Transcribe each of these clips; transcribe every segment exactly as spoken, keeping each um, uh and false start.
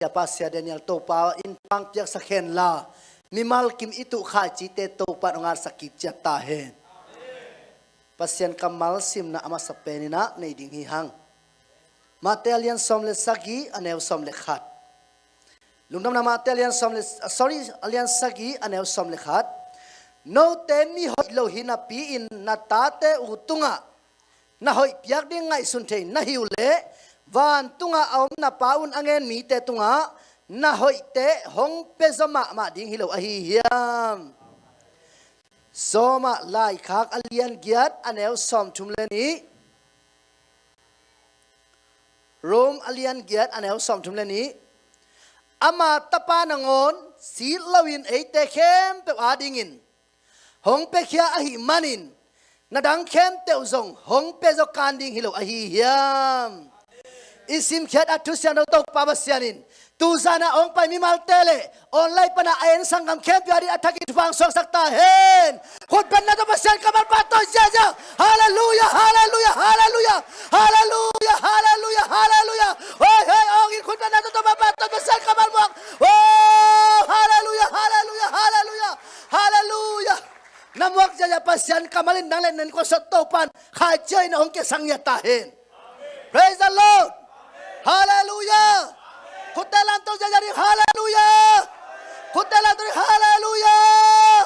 Siapa Sia Daniel Topa in pang piaksak hen la, mimal kim i tuh khaicite Topa in hong ngatsak kik ciat ta hen. Pasian kammal simna a masa pen in ah nei ding hi hang. Mate a lian sawm le sagih a neu sawm le khat. Lungdamna Mate a lian sawm le, sorry, a lian sagih a neu sawm le khat. Note mi hoih lo hi napi-in na tate uh tungah na hoih piak ding ngaihsun thei na hi uh leh, vantungah a om na Pa un a ngen mite tungah na hoihte hong pia zaw mahmah ding hi lo ahi hiam? Sawmah Laikhak a lian giat a neu sawmthum le nih. Rom a lian giat a neu sawmthum le nih. Ama Tapa nangawn sit loin eite khempeuh adingin hong piakhia ahih manin, na dang khempeuh zong hong pia zaw kan ding hi lo ahi hiam? I simkhiat a thusiangtho Topa Pasian in tuzan a hong pai mimalte le online pana a en sanggam khempeuh ading a thakin thupha hong suaksak ta hen. Khut beng na tawh Pasian kammal pahtawi ziahziah. Halleluiah, halleluiah, halleluiah. Halleluiah, halleluiah, halleluiah. Hei, hei, ong in khut beng na tawh Topa pahtawi, Pasian kammal muak. Oh, halleluiah, halleluiah, halleluiah. Halleluiah. Na muak ziahziah Pasian kammal in nang le na innkuan sung Topa in khaici in hong kiasang ngiat ta hen. Praise the Lord. Halleluiah. Khutte lamto ziahziah ding, halleluiah. Khutte lamto ding, halleluiah.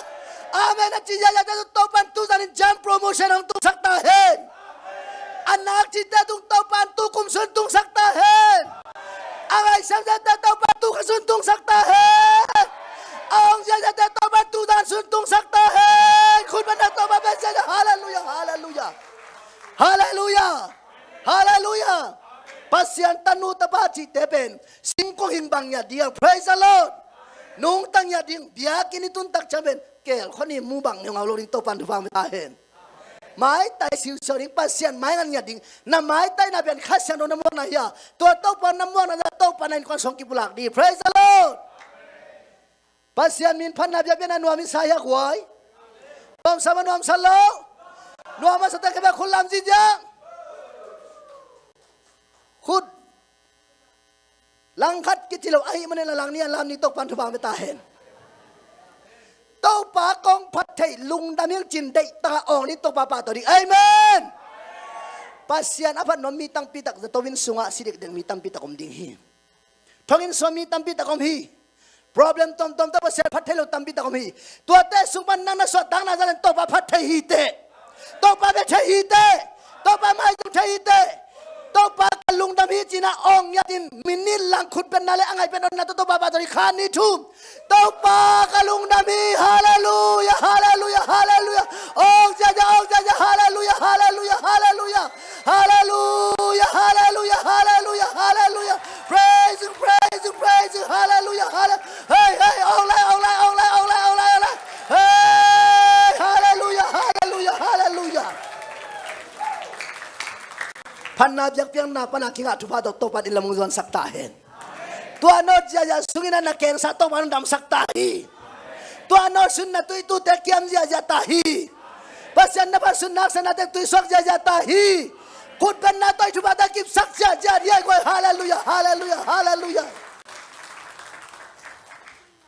Amen a ci ziahziah, Topa in tuzan in jump promotion hong tungsak ta hen. A nak cite tung Topa in tu kum sung tungsak ta hen. A ngaihsiam ziahziahte Topa in tu kha sung tungsak ta hen. A ong ziahziahte Topa in tuzan sung tungsak ta hen. Khut beng na Topa beng ziahziah. Halleluiah, halleluiah. Halleluiah. Halleluiah. Pasian tanu tapa cihte pen singkung hing bang ngiat ding. Praise the Lord. Nungta ngiat ding. Biakinn i tun tak ciang pen kelkhua ni mu bang ngiat lo ding, Topa in thupha hong pia ta hen. Maitai siusiau ding, Pasian mai ngat ngiat ding. Na maitaina pen Kha Siangtho na muakna hi a, tua Topa na muakna zah Topa na innkuan sung kipulak ding. Praise the Lord. Pasian min phatna biakpiakna nuam i sa hi a guai. Nuamsa mah, nuamsa lo. Nuam a sa teng khe bia khut lam ziahziah. Khut langkhat kici lo ahih manin a lang ni a lam ni Topa in thupha hong pia ta hen. Topa kong phat theih lungdam ing cin deihtak a awng ni Topa pahtawi ding. Amen. Pasian a phat nuam mi tampi tak zato inn sungah si dekdek mi tampi tak om ding hi. Thong inn sungah mi tampi tak om hi. Problem tuamtuam tawh Pasian phat thei lo tampi tak om hi. Tuate sung pan nang na suahtakna zah leng Topa phat thei hi teh. Topa bia thei hi teh. Topa maizum thei hi teh. Topa ka lungdam hi ci-in a awng ngiat in, minit lang khut bengna le a ngai bengna tawh Topa pahtawi ding, khat nih thum. Topa ka lungdam hi, halleluiah, halleluiah, halleluiah. Awng ziahziah, awng ziahziah, halleluiah, halleluiah, halleluiah. Halleluiah, halleluiah, halleluiah, halleluiah. Praise you, praise you, praise you, halleluiah, halleluiah. Hey, hey, awng lai, awng lai, awng lai, awng lai, awng lai, awng lai. Hey, halleluiah, halleluiah, halleluiah. Phatna biakpiakna pan a kingah thupha tawh Topa in inn lam hong zuansak ta hen. Tua note ziahziah sungin a na kengsa Topa in hong damsak ta hi. Tua note sungin na tuitute kiam ziahziah ta hi. Pasian na phat sungin na haksatnate tui suak ziahziah ta hi. Khut bengna tawh i thuphate kipsak ziahziah hi a guai. Halleluiah, halleluiah, halleluiah.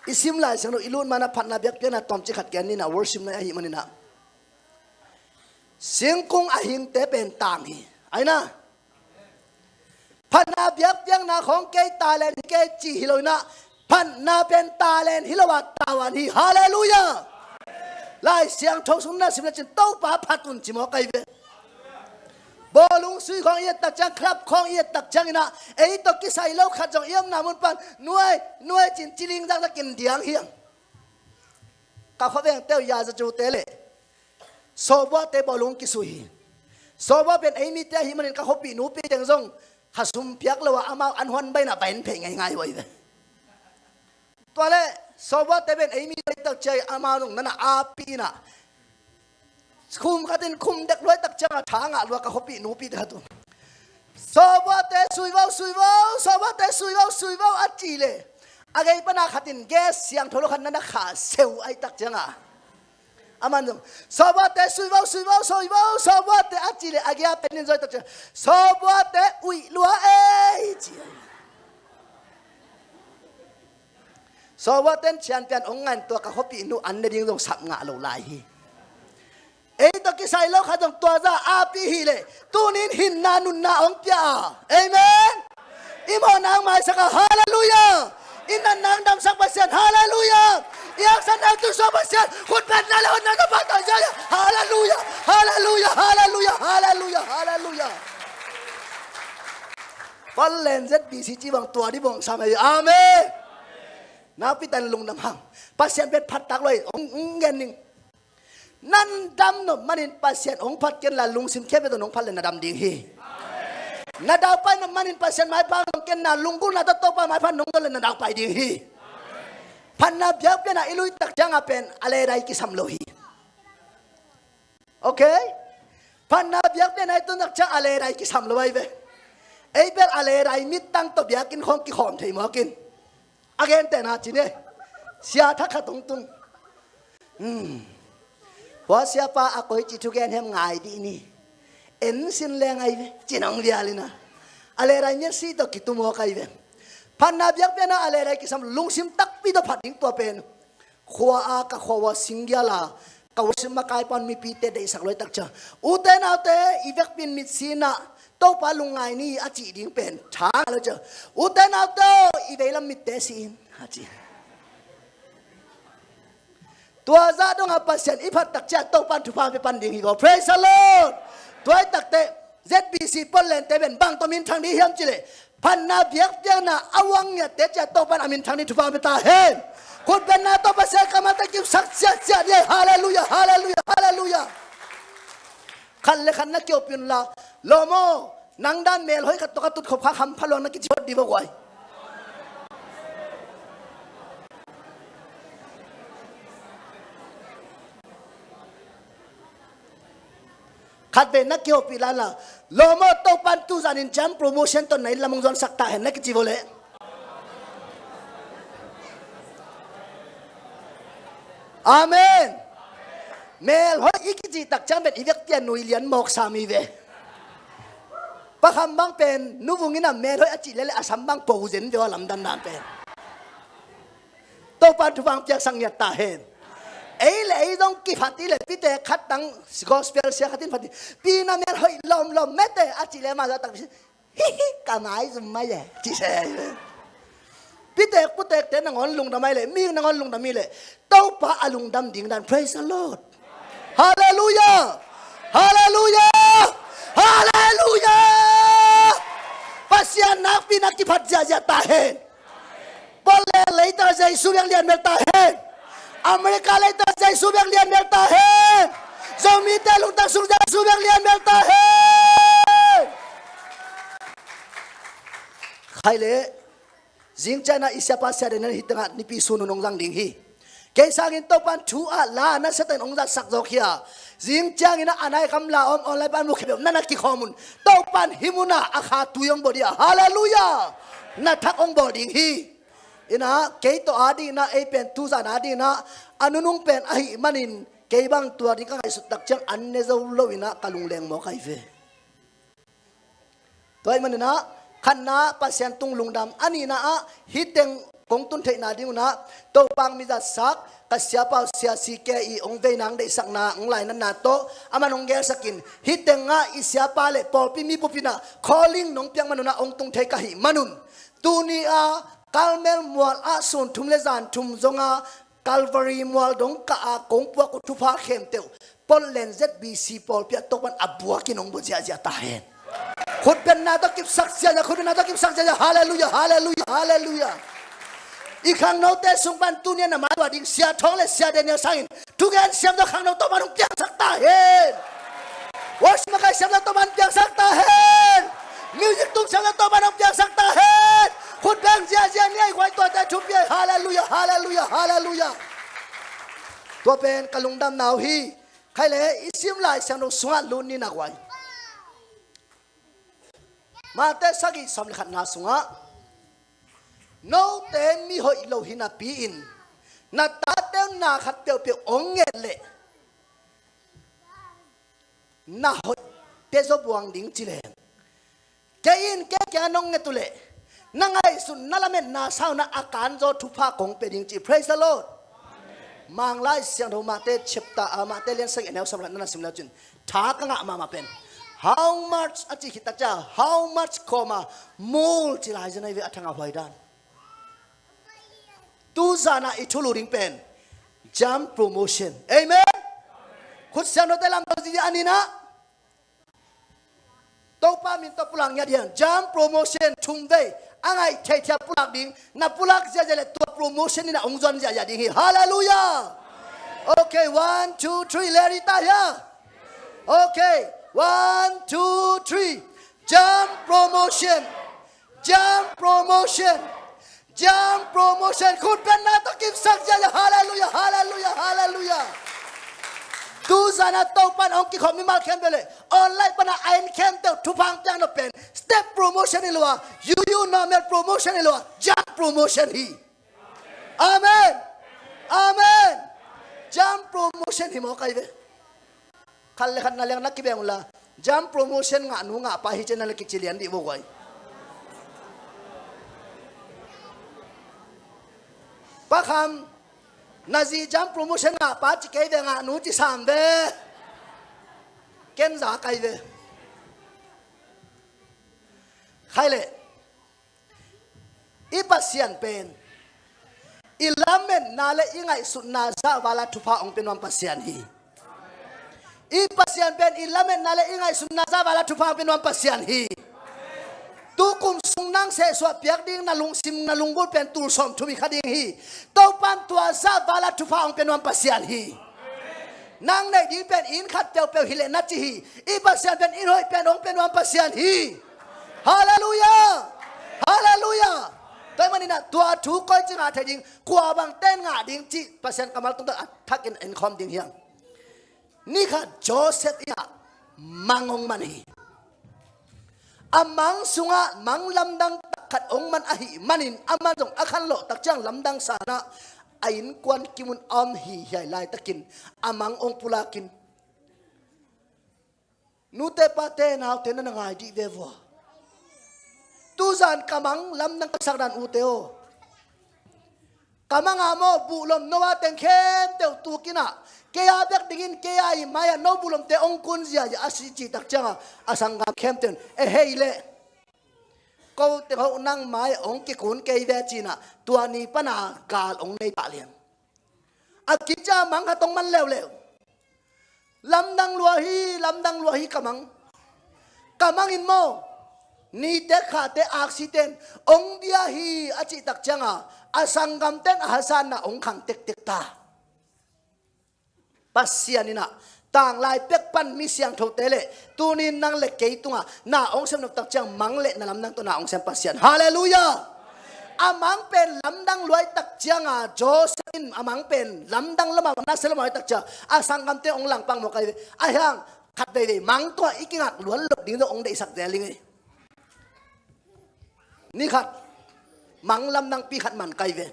I sim Lai Siangtho i lut ma-in a phatna biakpiakna tawmcik khat gen ni in a, worship night ahih manin a. Singkung a hingte pen tang hi. Aina. Phatna biakpiakna khawng kei talent hi kei cih hi lo in a, phatna pen talent hi lo a, tavuan hi. Halleluiah. Lai Siangtho sung na sim lecin Topa phat un ci mawk ahi ve. Bawlung sui khawng i et tak ciang, club khawng i et tak ciangin a, ei tawh kisai lo khat zong i omna mun pan nuai nuai ci-in ciling zakzak in diang hi hang. Ka khuavengte uh Yazacu te le Sawbuate bawlung kisui hi. Sawbua pen ei mite ahih manin ka khuapih nupi teng zong kha sum piak lo a, amau an huan baina va en phei ngeingai uh ahi ve. Tua le Sawbuate pen ei mite tak ciang amau zong na na api in a, khum khat in khum dek luai tak ciang a tha ngah lua ka khuapih nupi te khat uh. Sawbuate sui vo, sui vo, Sawbuate sui vo, sui vo a cih le a gei pan a khat in gas siangtho lo khat na na kha seu ahi tak ciang a, aman zong, Sawbuate sui vo, sui vo, sui vo, Sawbuate a cih le a gei a pen in zong tak ciang, Sawbuate uih lua ei ci. Sawva ten thianpian hong ngan tua ka khuapihnu an ne ding zong sap ngah lo lai hi. Ei tawh kisai lo khat zong tua za api hi leh tunin hinna nunna hong pia a. Amen. I mawhna hong maisak a. Halleluiah. I natna hong damsak Pasian. Halleluiah. I haksatna hong tusuak Pasian. Khutbetna le hotna tawh pahtawi ziahziah. Halleluiah. Halleluiah. Halleluiah. Halleluiah. Halleluiah. Palen Z B C ci bang tua di bawng sam ei. Amen. Nakpi takin lungdam hang. Pasian pen phattak lo hi. Hong, hong gen ning. Nan dam nop manin Pasian hong phat kenla lungsim khempeuh tawh nong phat le na dam ding hi. Na daupai nop manin Pasian maipha nong kenla lunggulhna tawh Topa maipha nong dawn le na daupai ding hi. Phatna biakpiakna i lui tak ciangah pen a ledai kisam lo hi. Okay? Phatna biakpiakna i tun tak ciang a ledai kisam lo ahi ve. Ei bel a ledai mittang tawh biakinn khawng kikhawm thei mawk in. A gentehna ci ni. Sia thak khat hong tung. Hmm. Hua siapa a koici thugen hiam ngai dih ni. En sin leng ahi ve. Ci nong vial in a. A ledai miat si tawh kitu mawk ahi ve. Phatna biakpiakna a ledai kisam lungsim takpi tawh phat ding tua pen. Khua a ka khua ua singgial a ka worship makai pan mipite deihsak lo i tak ciang. Ute naute i vekpi in mitsi in a Topa lungngai ni a cih ding pen tha ngah lo ciang. Ute naute aw, i veilam mitte si in a ci. Tua zah dongah Pasian i phat tak ciang Topa in thupha pia pan ding hi ko. Praise the Lord. Tua i takte Z B C Portland te pen bang tawh minthang ding hiam ci leh phatna biakpiakna a uang ngiatte ciang Topa in a minthang ding thupha pia ta hen. Khutbetna tawh Pasian kammal tawh kipsak ciahciah ding. Halleluiah. Halleluiah. Halleluiah. Khat le khat na kiopin la. Lawm aw, nang dan melhoih khat tawh ka tutkhop kha hampha luang na kici hot dih bawk uai. Khatvei na kiopih la la. Lawm aw, Topa in tuzanin jam promotion tawh na inn lam hong zuansak ta hen na kici vawh leh. Amen. Melhoih i kicih tak ciang pen i vekpi a nui lian mawk sam hi ve. Pakham bang pen nuvung in a melhoih a cih leh leh a sam bang po zen ve aw, lamdang dan pen. Topa in thupha piaksak ngiat ta hen. Ei le ei zong kiphat i leh pite khat tang gospel sia khat in phat i, pi na melhoih lawmlawm mete a cih leh mah zah tak Hihi, ka maizum mai e, ci se. Pitek putekte nangawn lungdam ai leh, mi nangawn lungdam hi leh, Topa a lungdam ding dan. Praise the Lord. Halleluiah. Halleluiah. Halleluiah. Pasian nakpi na kiphat ziahziah ta hen. Portland leitang Jesu bek lianbel ta hen. America leitang Jesu bek lianbel ta hen. Zomite lungtang sung Jesu bek lianbel ta hen. Khai le, zing ciangin ah i siapa Sia Daniel hih tengah nipi sun hun hong zang ding hi. Kei sangin Topa'n thu a la na siate'n hong zatsak zawk hi a. Zing ciangin ah a nai kam la om online pan mukhia beuh na na kikhawm un. Topa'n hih munah a kha tui hong bawl ding a. Halleluiah. Na thak hong bawl ding hi. Inah kei tawh a dinginah ei pen tuzan a dinginah a nunung pen ahih manin kei bang tua ding ka ngaihsut tak ciang an ne zo lo inah ka lungleng mawk ahi ve. Tua ahih maninah khatna Pasian tung lungdam, a nihna ah hih teng kong tun theihna dingunah Topa'n mi zatsak ka siapa uh Sia C K i hong veina hong deihsakna hong lainatna tawh aman hong gelsakin hih tengah i siapa le pawlpi mi pumpi inah calling nong piak manunah hong tung thei ka hih manun tuni a Carmel mual ah sun thum le zan thum zonga Calvary mual dong kah a kong puak uh thupha khempeuh Portland Z B C pawlpi ah Topa'n a buakin hong bua ziahziah ta hen. Khutbetna tawh kipsak ziahziah, khutbetna tawh kipsak ziahziah. Halleluiah, halleluiah, halleluiah. I khangnote sung pan tuni a na mai ua ding Sia Thawng le Sia Daniel sangin thugen siam tawh khangno Topa'n hong piangsak ta hen. Worship makai siam tawh Topa'n piangsak ta hen. Music tum siam tawh Topa'n hong piangsak ta hen. Khut beng ziahziah ni a i guai tuate thupi a. Halleluiah, halleluiah, halleluiah. Tua pen ka lungdamna uh hi. Khai le i sim Lai Siangtho sungah lut ni na guai. Mate sagih sawm le khatna sungah note mi hoih lo hi napi-in na tate uh na khat peuhpeuh hong nget leh na hoih pia zaw buang ding ci leng kei in kei kiangah nong nget uh leh Na ngaihsutna lametna sang un a kanzaw thupha kong pia ding ci. Praise the Lord. Manglai Siangtho Mate chapter, ah, Mate lian sagih a neu sawm le khat na sim le uh cin tha ka ngah mahmah pen how much a cih khit tak ciang how much comma more ci lai zen ahi ve a thangah huai dan. Tuzan a i thulu ding pen jump promotion. Amen. Khut siangthote lamdang zizi a ni na. Topa min tawh pulak ngiat hian jump promotion thum vei a ngaih thei thiam pulak ding. Na pulak ziahziah le tua promotion in a hong zuan ziahziah ding hi. Halleluiah. Okay, one, two, three, let it die here. Okay, one, two, three. Jump promotion. Jump promotion. Jump promotion. Khut beng na tawh kipsak ziahziah. Halleluiah, halleluiah, halleluiah. Tuzan a Topan hong kikhop mimal khempeuh le online pana a en khempeuh thupha hong piak nop pen step promotion hi lo a, yuyu normal promotion hi lo a, jump promotion hi. Amen. Amen. Jump promotion hi mawk ahi ve. Khat le khat na liang na kibeng uh la jump promotion ngah nu ngah pa hi cian na le kici lian dih vo guai. Pa Kham, na zi jump promotion ngah pa ci kei ve, ngah nu ci sam ve. Ken za kai ve. Khai le. I Pasian pen i lametna le i ngaihsutna zah vala thupha hong pia nuam Pasian hi. I Pasian pen i lametna le i ngaihsutna zah vala thupha hong pia nuam Pasian hi. Tukum sung nang sehsuah piak ding na lungsim na lunggulh pen tul sawm thum hi kha ding hi. Topan tua zah vala thupha hong pia nuam Pasian hi. Nang neih ding pen inn khat peuhpeuh hi leh na ci hi. I Pasian pen inn hoih pen hong pia nuam Pasian hi. Halleluiah. Halleluiah. Tua ahih manin ah tua thu koi ci ngah thei ding, kua bang ten ngah ding cih Pasian kammal tungtawn a thakin en khawm ding hiam? Ni khat Joseph in ah mang hong man hi. A mang sungah mang lamdang tak khat hong man ahih manin aman zong a khanlawh tak ciang lamdang sanah a innkuan kimun a om hi hiai laitakin a mang hong pulakin, nute pate naute na na ngai dih ve vua. Tuzan ka mang lamdang ka sak dan ute aw. Ka manga maw buhlom no a teng khempeuh tukin ah kei a bek dingin kei a i mai-ah no buhlomte hong kun ziazia a si cih tak cianga a sanggam khempeuh in e hei leh ko teng hoh nang mai-ah hong kikun kei ve cinah tua ni pana gal hong nei pah lian. A kicia mang khat hong man leuleu. Lamdang lua hi, lamdang lua hi ka mang. Ka mangin maw nite khate aksite in hong bia hi a cih tak cianga a sanggamte in a hazatna hong khang tektek ta. Pasian in ah tanglai pek pan mi siangthote le tunin nang le kei tungah na hong sem nop tak ciang mang le na lamdang tawh na hong sem Pasian. Halleluiah. A mang pen lamdang luai tak cianga Joseph in a mang pen lamdang lama na sem lama luai tak ciang a sanggamte hong langpang mawk ahi ve. A hiang khat veivei mang tungah i kingak luan lo ding zong hong deihsak zel ding hi. Ni khat mang lamdangpi khat man kai ve.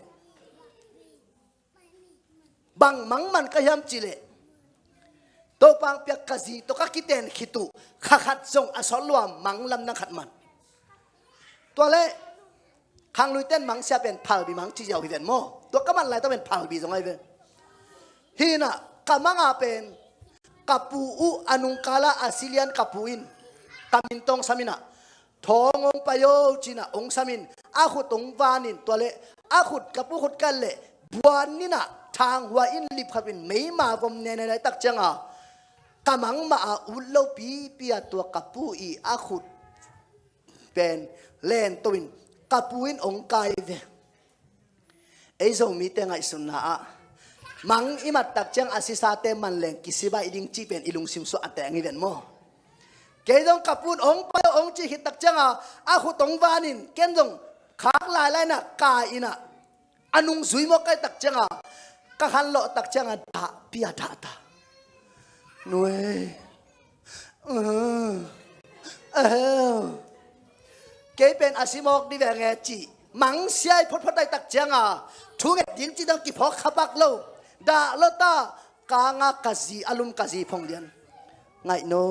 Bang mang man ka hiam cihleh Topa hong piak ka zi tawh ka kiten khit uh kha khat zong a sawt lua mang lamdang khat man. Tua leh khangluite in mang sia pen phalbi mang ci ziau hi ven maw? Tua ka man laitak pen phalbi zong ahi ve. Hinah ka manga pen ka pu uh a nungkala a silian ka pu in ka min tawng sam inah thawng hong pai o cinah hong samin a khut hong vanin tua leh a khut ka pu khut kal leh buan inah thanghua in lipkhap in meima vom nene laitak cianga ka mang mah a ut lo pipi a tua ka pu i a khut pen len to in ka pu in hong kai ve. Ei Zomite ngaihsutna ah mang i mat tak ciang a sisate man leng kisibaih ding cih pen i lungsim suah a teng hi ven maw? Kei zong ka pu in hong pai hong cih khit tak cianga a khut hong vanin ken zong khak lailai inah kai inah a nungzui mawk kai tak cianga ka khanlawh tak cianga dahpi a dah ta. Nuai. Kei pen a si mawk dih ve nge cih mang siai photphot dai tak cianga thu nget ding cih dang kiphawk khapak lo. Dah lo ta kanga ka zi a lum ka zi phong lian. Ngaihno.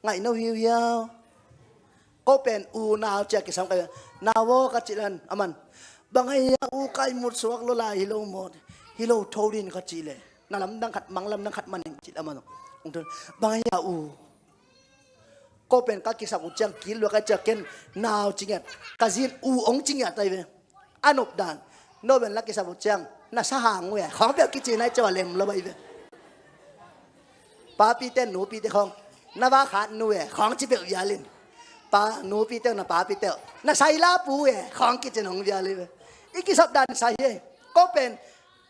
Ngaihno hiuhiau. Ko pen unau cia kisam kai. Nau aw ka cih lan aman, bang hia u, ka imut suak lo lai hi lo maw? Hi lo, tho din ka cih leh, na lamdang khat, mang lamdang khat man ing cih aman. Bang hia u? Ko pen ka kisap uh ciang kil lua ka ciang ken nau ci ngiat, ka zin u ong ci ngiat ai ve. A nop dan, no pen la kisap uh ciang na sa hang uh e khawng peuh kici nai ciau a lem lo bai ve. Papite nupite khawng, na va khat nu e khawng ci peuh vialin. Pa nupite na papite, na saila pu e khawng kici nong viali ve. I kisap dan sa hi e. Ko pen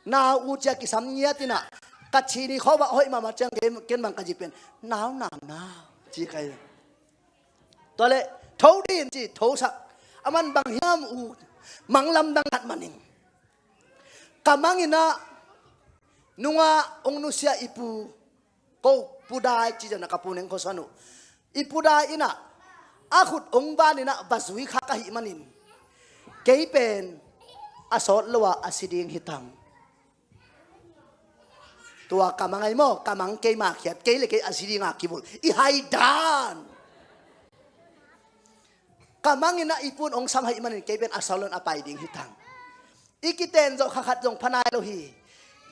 nau u cia kisam ngiat inah, ka cih ni khawng va hoih mahmah ciang ken bang ka zi pen nau nau nau ci kai. Tua leh tho din ci, thosak. Aman bang hiam u, mang lamdang khat man ing. Ka mang inah nungah ong nusia i pu, ko Pu Dai ci zana ka pu neng khuasuan uh. I Pu Dai inah a khut ong ban inah va zui kha ka hih manin, kei pen a sawt lo a a si ding hi tang. Tua ka mang ai maw, ka mang kei ma khiat, kei le kei a si dinga kibul i hai dan. Ka mang inah i pun ong sam hai manin kei pen a sawt lo a pai ding hi tang. I kiten zawh kha khat zong pha nai lo hi.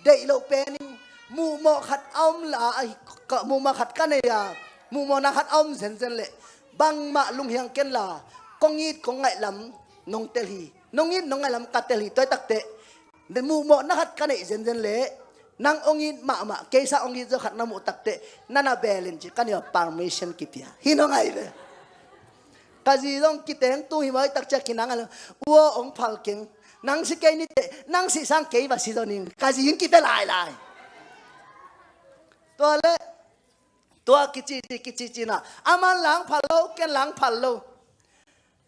Deih loh pen in muhmawh khat a om la a hi, ka, muhmawh khat ka nei a, muhmawhna khat a om zenzen leh bangmah lunghiang ken la, kong it kong ngaih lam nong tel hi. Nong it nong ngaih lam ka tel hi. Tua hi takteh muhmawhna khat ka neih zenzen leh nang ong it mahmah, keisa ong it zawh khat na muh takteh na na belin ci ka nia permission kipia hi nong ai ve. Ka zi zong kiteng tung hi maw, i takcia kinang a lo, ua ong phal keng. Nang si kei niteh, nang si sang kei va si zo ning, ka zi in kipia lailai. Tua leh tua kici ci kici ci na, aman lang phal lo, ken lang phal lo.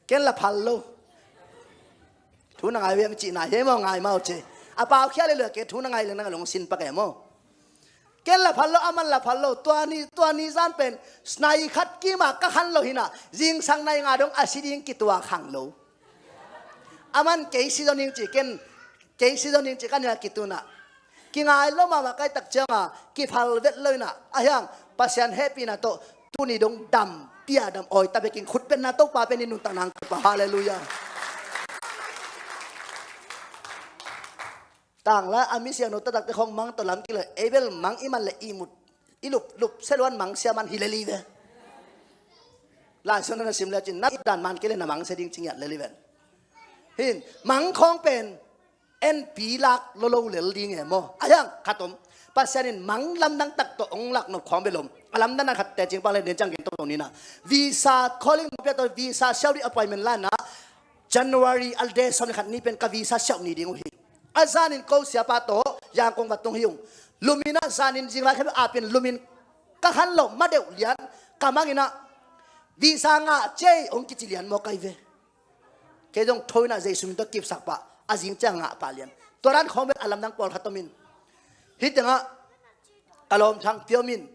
Ken la phal lo. Thu na ngai viam cihna hi maw, ngai mau ce. A pau khia le lua ke thu na ngai le na ngai long sin pak e maw. Ken la phal lo, aman la phal lo. Tua ni, tua ni zan pen nai khat kima ka khan lo hina, zingsang nai nga dong a si ding kitua khang lo. Aman kei si zo ning ci, ken kei si zo ning ci ka nia kituna. Kingai lo mahmah kai tak cianga kiphal vet lo ina, a hiang Pasian hehpihna tawh tuni dong dam, pia dam awi ta bekin khut penna Topa pen in nuntak nang kipa. Halleluiah. Tangla a mi siangno tatakte khong mang tawh lam kilo, ei bel mang i man le i mut i lup lup seluan mang sia man hi leli ve. Lai sona na sim le cin na dan man kei le na mang sia ding cingiat leli ven. Hin mang khong pen en pi lak lo lo lel ding e maw? A hiang khat om. Pasian in mang lamdang tak tawh ong lak nop khawng bel om. A lamdang na khat tecing pang le den ciang gen tawh tawh nina, visa calling nop pia tawh visa siau ding appointment la na, January a de sawm le khat ni pen ka visa siau ni ding uh hi. A zanin ko siapa tawh Yangon va tung hi ung. Lumin a zanin zingvai khat a pen lumin ka khan lo ma deuh lian, ka mang ina visa ngah cei ong kici lian maw kai ve. Kei zong tho ina Jesu min tawh kipsak pah, a zing ciang ngah pah lian. Tua dan khawng bel a lamdang pawlkhat om in. Hih tengah ka lawm Thangpi om in.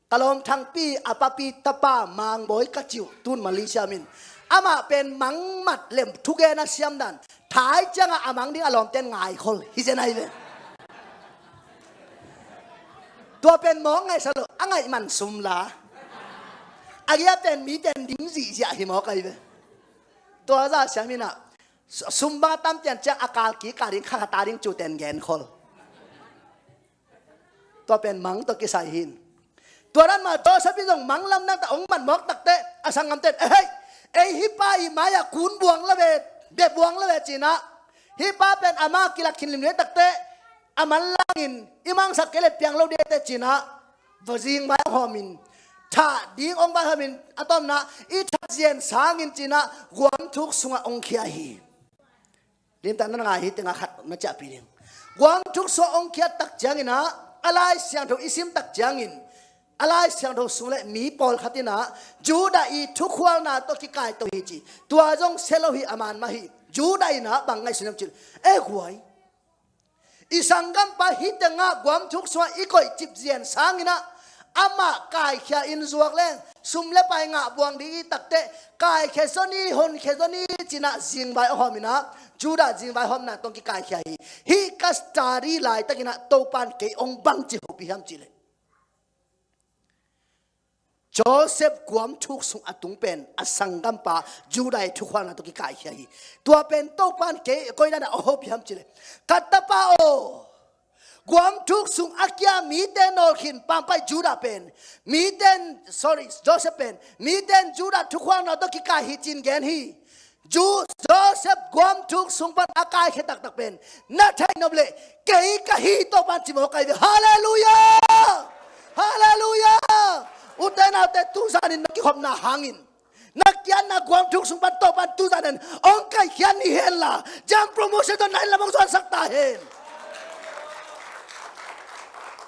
Ka lawm Thangpi a papi tapa Mangbawi ka ciuh tun Malaysia min. Amah pen mangmat lem thugen a siam dan. Thai ciangah a mang ding a lawmten ngaikhol hi zen ahi ve. Tua pen mawk ngaihsa lo, a ngaih man sum la. A gia pen miten dim zihziah hi mawk ahi ve. Tua za siam inah sum bang a tamtian ciang a kal kik a ding kha khat a ding cuten genkhol. Tua pen mang tawh kisai hin. Tua dan mah Joseph in zong mang lamdang ta ong man mawk takte a sanggamten, "Ehei, ei hih pa i mai-ah kun buang la ve, bia buang la ve," cinah, "Hih pa pen ama kilak khin lim le takte a manlangin i mangsak kei le piang lo dete," cinah, va zingvai a hawmin, thah ding ong vai hawmin, a tawmna i that zian sangin cinah guam thuk sungah ong khia hi. Limtak na ngai hi tengah khat na ciahpih ding. Guam thuk sungah ong khiat tak ciangin ah, a Lai Siangtho i sim tak ciangin, a Lai Siangtho sung le mi pawlkhat inah Judah i thukhualna tawh kikaito hi ci. Tua zong sia lo hi, a man mah hi. Judah inah bang ngaihsun hiam cih leh, e guai, i sanggampa hih tengah guam thuk sungah i koih cip zian sangin ah amah kaikhia in zuak leng sum le pai ngah buang ding i takte, kaikhia zaw ni, honkhia zaw ni cinah zingvai a hawm inah, Judah zingvai hawmna tawh kikaikhia hi. Hih ka study laitakinah Topan kei ong bangci hopih hiam cih leh, Joseph guamthuk sung a tung pen a sanggampa Judah i thukhualna tawh kikaikhia hi. Tua pen Topan kei koi dan a hopih hiam cih leh, ka tapa aw, guamthuk sung a kia mite nawlkhin pampai Judah pen, miten, sorry, Joseph pen miten Judah thukhualna tawh kikai hi cin gen hi. Ju-, Joseph guamthuk sung pan a kaikhia taktak pen na theih nop leh kei ka hi, Topan ci mawk ahi ve. Halleluiah! Halleluiah! Ute naute, tuzanin na kikhopna hangin, na kiatna guamthuk sung pan Topan tuzanin hong kaikhia ni henla, jam promotion tawh na inn lam hong zuansak ta hen.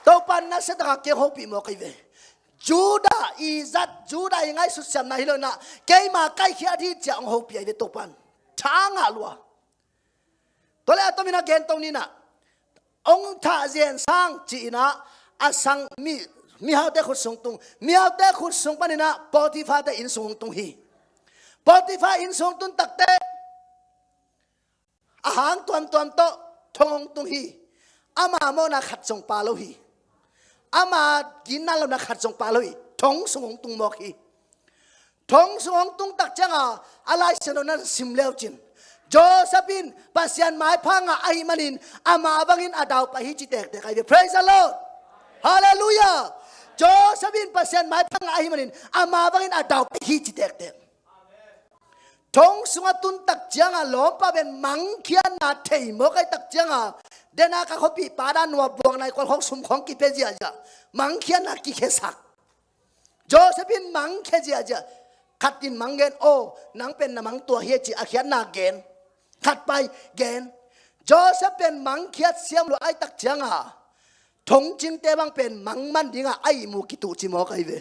Topan nasia takin kei hong hopih mawk ahi ve. Judah i zat, Judah i ngaihsut siamna hi lo in ah, keima kaikhia ding ci-a hong hopih ahi ve Topan. Tha ngah lua. Tua leh a tomin a gen to ni in ah, hong thah zen sang ci-in ah, a sang mi, mihaute khut sung tung, mihaute khut sung panin ah Potiphar te inn sung hong tung hi. Potiphar inn sung hong tun takteh, a hang tuamtuam tawh thong hong tung hi. Ama mawhna khat zong pha lo hi. Ama ginna lohna khat zong pha lo hi. Thong sung hong tung mawk hi. Thong sung hong tung tak ciangin a Lai Siangtho na sim leu cin, Joseph in Pasian maipha ngah ahih manin ama bangin a daupai hi ci tektek ahi ve. Praise the Lord. Halleluiah. Joseph in Pasian maipha ngah ahih manin ama bangin a daupai hi ci tektek. Thong sungah tun tak ciangin lawmpa pen mangkhiatna thei mawk ahih tak ciangin, dena ka khuapihpa dan nuam buang nai kual khawng sum khawng kipia ziahziah, mangkhiatna kikhiasak. Joseph in mangkhia ziahziah. Khat in mang gen, aw, nang pen na mang tua hi ci a khiatna gen. Khat pai gen. Joseph pen mangkhiat siam lua ahih tak ciangin thongcingte bang pen mang man dingin a ihmu kituh ci mawk ahi ve.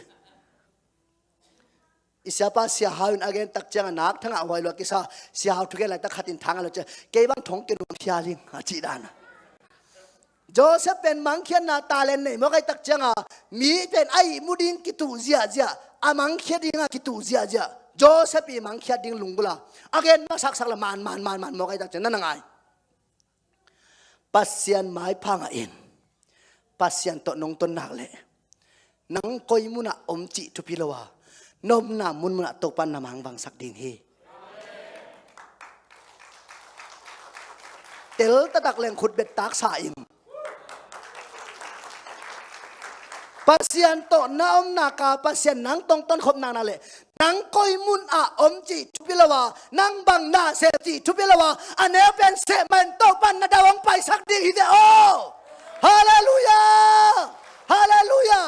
I siapa Sia Hau in a gen tak ciangin nak thangah huai lua kisa, Sia Hau thugen laitak khat in thangah lua ciang, kei bang thong kinuam phial ing a cih dan a. Joseph pen mangkhiatna talent nei mawk ahih tak ciangin mi pen a ihmu ding kituh ziahziah, a mangkhia dingin kituh ziahziah. Joseph i mangkhiat ding lunggulh a, a gen masaksak la man man man man mawk ahih tak ciangin na na ngai. Pasian maipha ngah in, Pasian tawh nong ton nak leh nang koi munah om cih thupi lo a, na omna munmunah Topan na mangvangsak ding hi. Tel taktak leng khut bet taksa in. Pasian tawh na om nak a, Pasian nang tawh hong tonkhop nak leh nang koi munah om cih thupi lo a, nang bang na seh cih thupi lo a, a neu pen seh mah in Topan na dau hong paisak ding hi ve aw. Halleluiah. Halleluiah.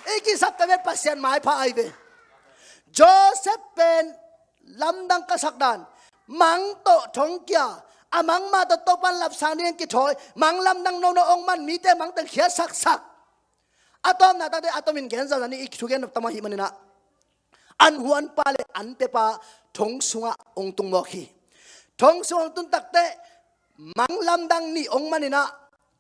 I kisap ta pen Pasian maipha ahi ve. Joseph pen lamdang ka sak dan, mang tawh thongkia, a mang mah tawh Topan lapsang dingin kithawi, mang lamdang nono hong man, mite mang teng khiatsaksak. A tawpna takte a tomin gen zahzah ni, i thugen nop tam ahih manin ah, an huanpa le an pepa thong sungah hong tung mawk hi. Thong sungah hong tun takte mang lamdang nih hong manin ah,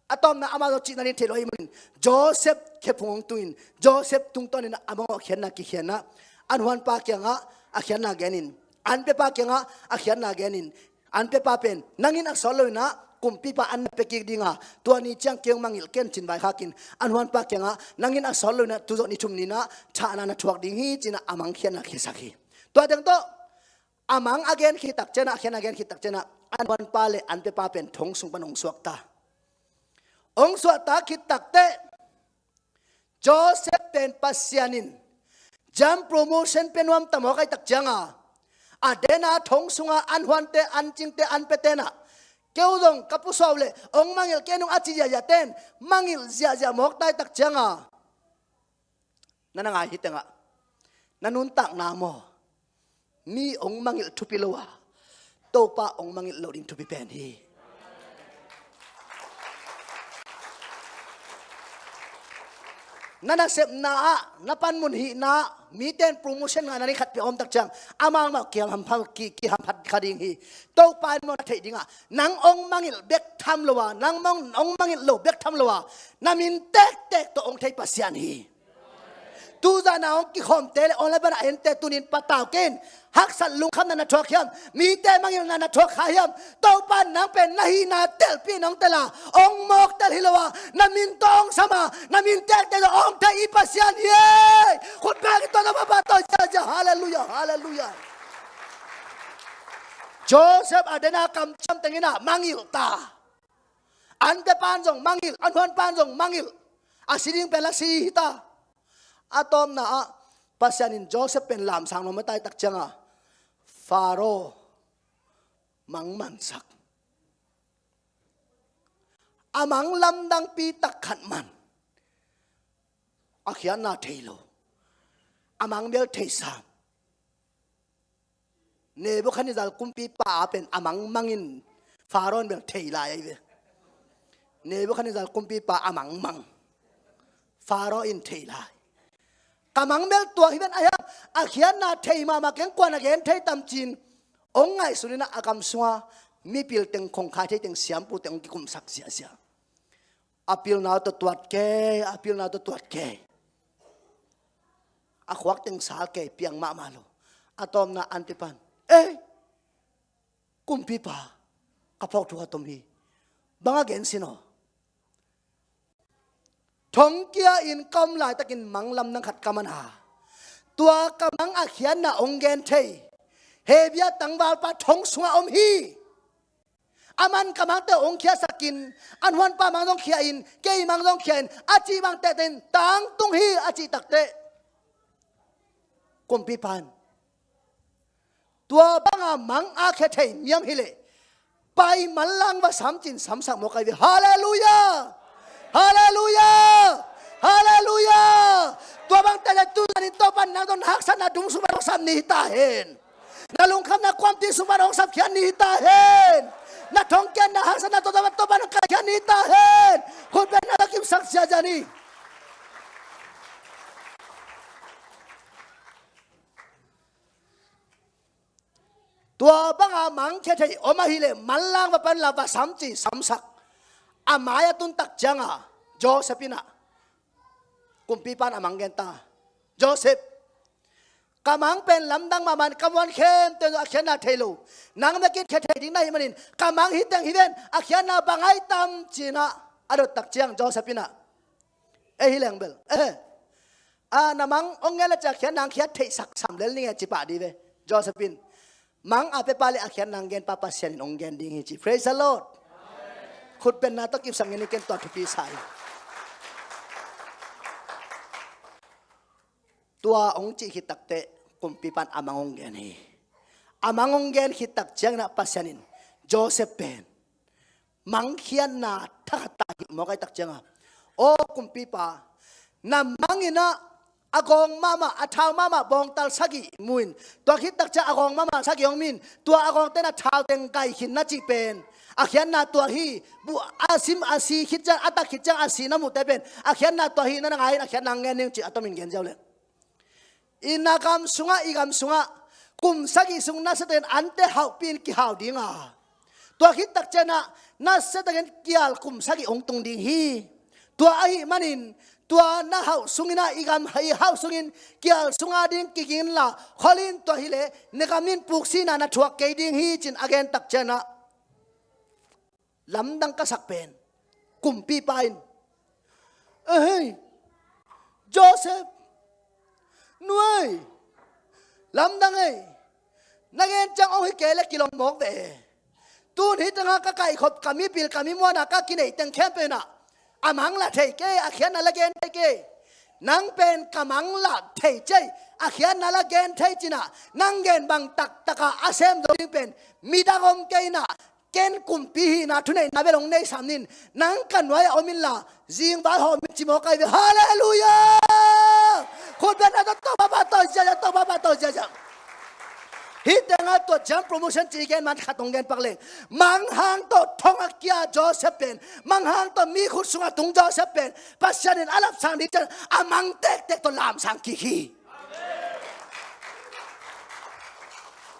a tawpna amah zong cihna ding thei lo ahih manin Joseph khephung hong tungin, Joseph tungtawnin a mangawh khiatna kikhian ah, an huanpa kiangah a khiatna genin, an pepa kiangah a khiatna genin, an pepa pen, nang in a sawt loin ah kumpipa an na pia kik ding a, tua ni ciang kei hong mangngilh ken, ci-in vaikhakin, an huanpa kiangah, nang in a sawt loin ah tu zawh ni thum ni-in ah thahna na thuak ding hi, ci-in ah a mangkhiatna khiasak hi. Tua teng tawh a mang a gen khit tak ciangin ah, a khiatna a gen khit tak ciangin ah, an huanpa le an pepa pen thong sung pan hong suakta. Hong suakta khit takteh, Joseph pen Pasian in jam promotion pia nuam ta mawk ahih tak ciangin, a dena thong sungah an huante, an cingte, an pete in ah, kei zong ka pusuah uh leh hong mangngilh kei ning a ci ziahziahte in mangngilh ziahziah mawk ta ahih tak ciangin, na na ngai hi tengah, na nuntakna maw, mi hong mangngilh thupi lo a, Topa hong mangngilh loh ding thupi pen hi. Na nasepna ah, na panmun hihna ah, mite in promotion ngah nading khat pia om tak ciang, amau mah kihamphat, ki, kihamphat kha ding hi. Topa in maw na theih dingah, nang hong mangngilh bek tham lo a, nang mang, hong mangngilh lo bek tham lo a, na min tektek tawh hong thei Pasian hi. Tuzan a hong kikhawmte le online pana ente tunin patau kei in. Haksat lungkhamna na thuak hiam? Mite mangilhna na thuak kha hiam? Topa nang pen na hihna telpih in hong tel a, hong mawk tel hi lo a, na min tawh hong sam a, na min tektek tawh hong thei i Pasian hi ei. Khut beng in tua tawh papa tawh ziazia. Halleluiah, halleluiah. Joseph a den a kamciam teng in ah mangilh ta. An tepan zong mangilh, an huanpan zong mangilh. A si ding pen la si hi ta. A tawpna ah Pasian in Joseph pen lamsang nuam a, taitak ciang a Faro mangmansak. A mang lamdangpi tak khat man. A khiatna thei lo. A mang bel thei sam. Nebuchadnezzar kumpipa a pen a mangmang in Faro in bel thei lai ahi ve. Nebuchadnezzar kumpipa a mangmang. Faro in thei lai. Ka mang bel tua hi ven a hiam? A khiatna thei mahmah keng, kuan a gen thei tam ci-in hong ngaihsun in ah a gam sunga mipil teng, khongkhai thei teng, siampu teng hong kikumsak ziahziah. A pilna uh tawh tuat kei, a pilna uh tawh tuat kei. A khuak teng sal kei, piang mahmah lo. A tawpna an tepan, "Ei, kumpipa, ka phawk thu khat om hi. Bang a gen sin aw?" "Thongkia in ka om laitakin mang lamdang khat ka man a, tua ka mang a khiatna hong gen thei Hebru tangvalpa thong sungah om hi. Aman ka mangte hong khiasak in, an huanpa mang zong khia in, kei mang zong khia in, a cih bang tehteh in tangtung hi," a cih takteh, kumpipa in, "Tua banga mang a khia thei mi om hileh pai manlang va sam," ci-in samsak mawk ahi ve. Halleluiah! Halleluiah! Halleluiah! Tua bang tehteh tuzan in Topa in nang tawh na haksatna dum sung pan hong sam ni hi ta hen. Na lungkhamna kuamti sung pan hong sapkhiat ni hi ta hen. Na thongkiatna haksatna tawh Topa in hong kaikhiat ni hi ta hen. Khut beng in na va kimsak ziahziah ni. Tua banga mang khia thei om ahileh manlang va pan la va sam, ci-in samsak. A mai a tun tak ciang a Joseph in ah kumpipa in a mang gen ta. "Joseph, ka mang pen lamdang mahmah in ka muan khempeuh a khiatna thei lo. Nang bek in khia thei ding na hih manin ka mang hi teng hi ven, a khiatna bang ahi tam?" ci-in ah a dot tak ciang Joseph in ah, "Ei hi leng bel, eh, a, na mang hong gen le ciang khiatna hong khiat theihsak sam lel ning e," ci pah dih ve. Joseph in, "Mang a pia pa le a khiatna hong gen pa Pasian in hong gen ding hi," ci. Praise the Lord. Khut beng in na tawh kipsak ngen ni, ken tua thupi sa hi. Tua hong cih khit takteh kumpipa in a mang hong gen hi. A mang hong gen khit tak ciangin ah Pasian in Joseph pen mang khiatna thakhat ta hi mawk ahi tak ciang a, "Aw kumpipa, na mang in ah a gawng mahmah, a thau mahmah bawngtal sagih mu in, tua khit tak ciang a gawng mahmah sagih hong min, tua a gawngte in a thau teng gai khin na cih pen a khiatna tua hi. Bu a sim a si khit ciang, a tak khit ciang a si na muhte pen a khiatna tua hi, na na ngai in a khiatna hong gen ning," ci-in a tomin gen ziau leh, i na gam sungah, i gam sungah kum sagih sung nasia takin ante hauhpih in kihau ding a, tua khit tak ciang ah nasia takin kial kum sagih hong tung ding hi. Tua ahih manin tua na hauh sungin ah, i gam, i hauh sungin kial sunga ding kiging inla, khol in, tua hileh na gam in puksihna na thuak kei ding hi, ci-in a gen tak ciang ah lamdang ka sak pen kumpipa in, "Ehei, Joseph, nu ei, lamdang ei, na gen ciang hong hi kei leh kilawm mawk ve. Tun hi tengah ka kaikhop, ka mipil, ka mimuanna, ka kinei teng khempeuh in ah a mang la thei kei, a khiatna la gen thei kei. Nang pen ka mang la thei ci ei, a khiatna la gen thei," ci-in ah nang gen bang taktak a a sem zo ding pen midang om kei in ah, ken kumpi hihna thuneihna bel hong nei sam ning, nang ka nuai-ah om inla zingval hawm ing, ci mawk ahi ve. Halleluiah! Khut beng in na tawh, tawh papa tawh ziazia, tawh papa tawh ziazia. Hih tengah tua ciang promotion ci i gen man khat hong gen pak leng. Manghang tawh thong a kia Joseph pen, manghang tawh mi khut sungah tung Joseph pen Pasian in a lapsang ding ciang a mang tektek tawh lamsang kik hi.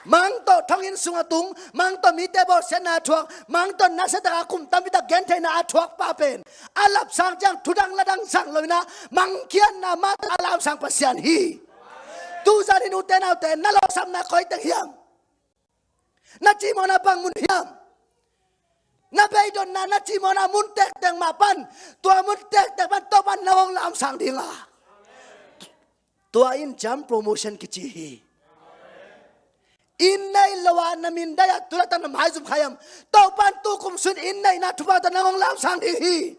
Mang tawh thonginn sung a tung, mang tawh mite bawlsiatna a thuak, mang tawh nasia taka kum tampi tak gentheihna a thuak pa pen a lapsang ciang thudang ladang sang lo in ah, mangkhiatna mah tawh a lapsang Pasian hi. Tuzan in ute naute, na lawhsapna koi teng hiam? Na cimawhna bang mun hiam? Na beidonna, na cimawhna mun tektek mah pan, tua mun tektek pan Topa'n na hong lamsang ding a, tua in jump promotion kici hi. Inn nei lo a na min dai a tu laitak na maizum kha hiam? Topa'n tu kum sung inn neihna thupha tawh na hong lamsang ding hi.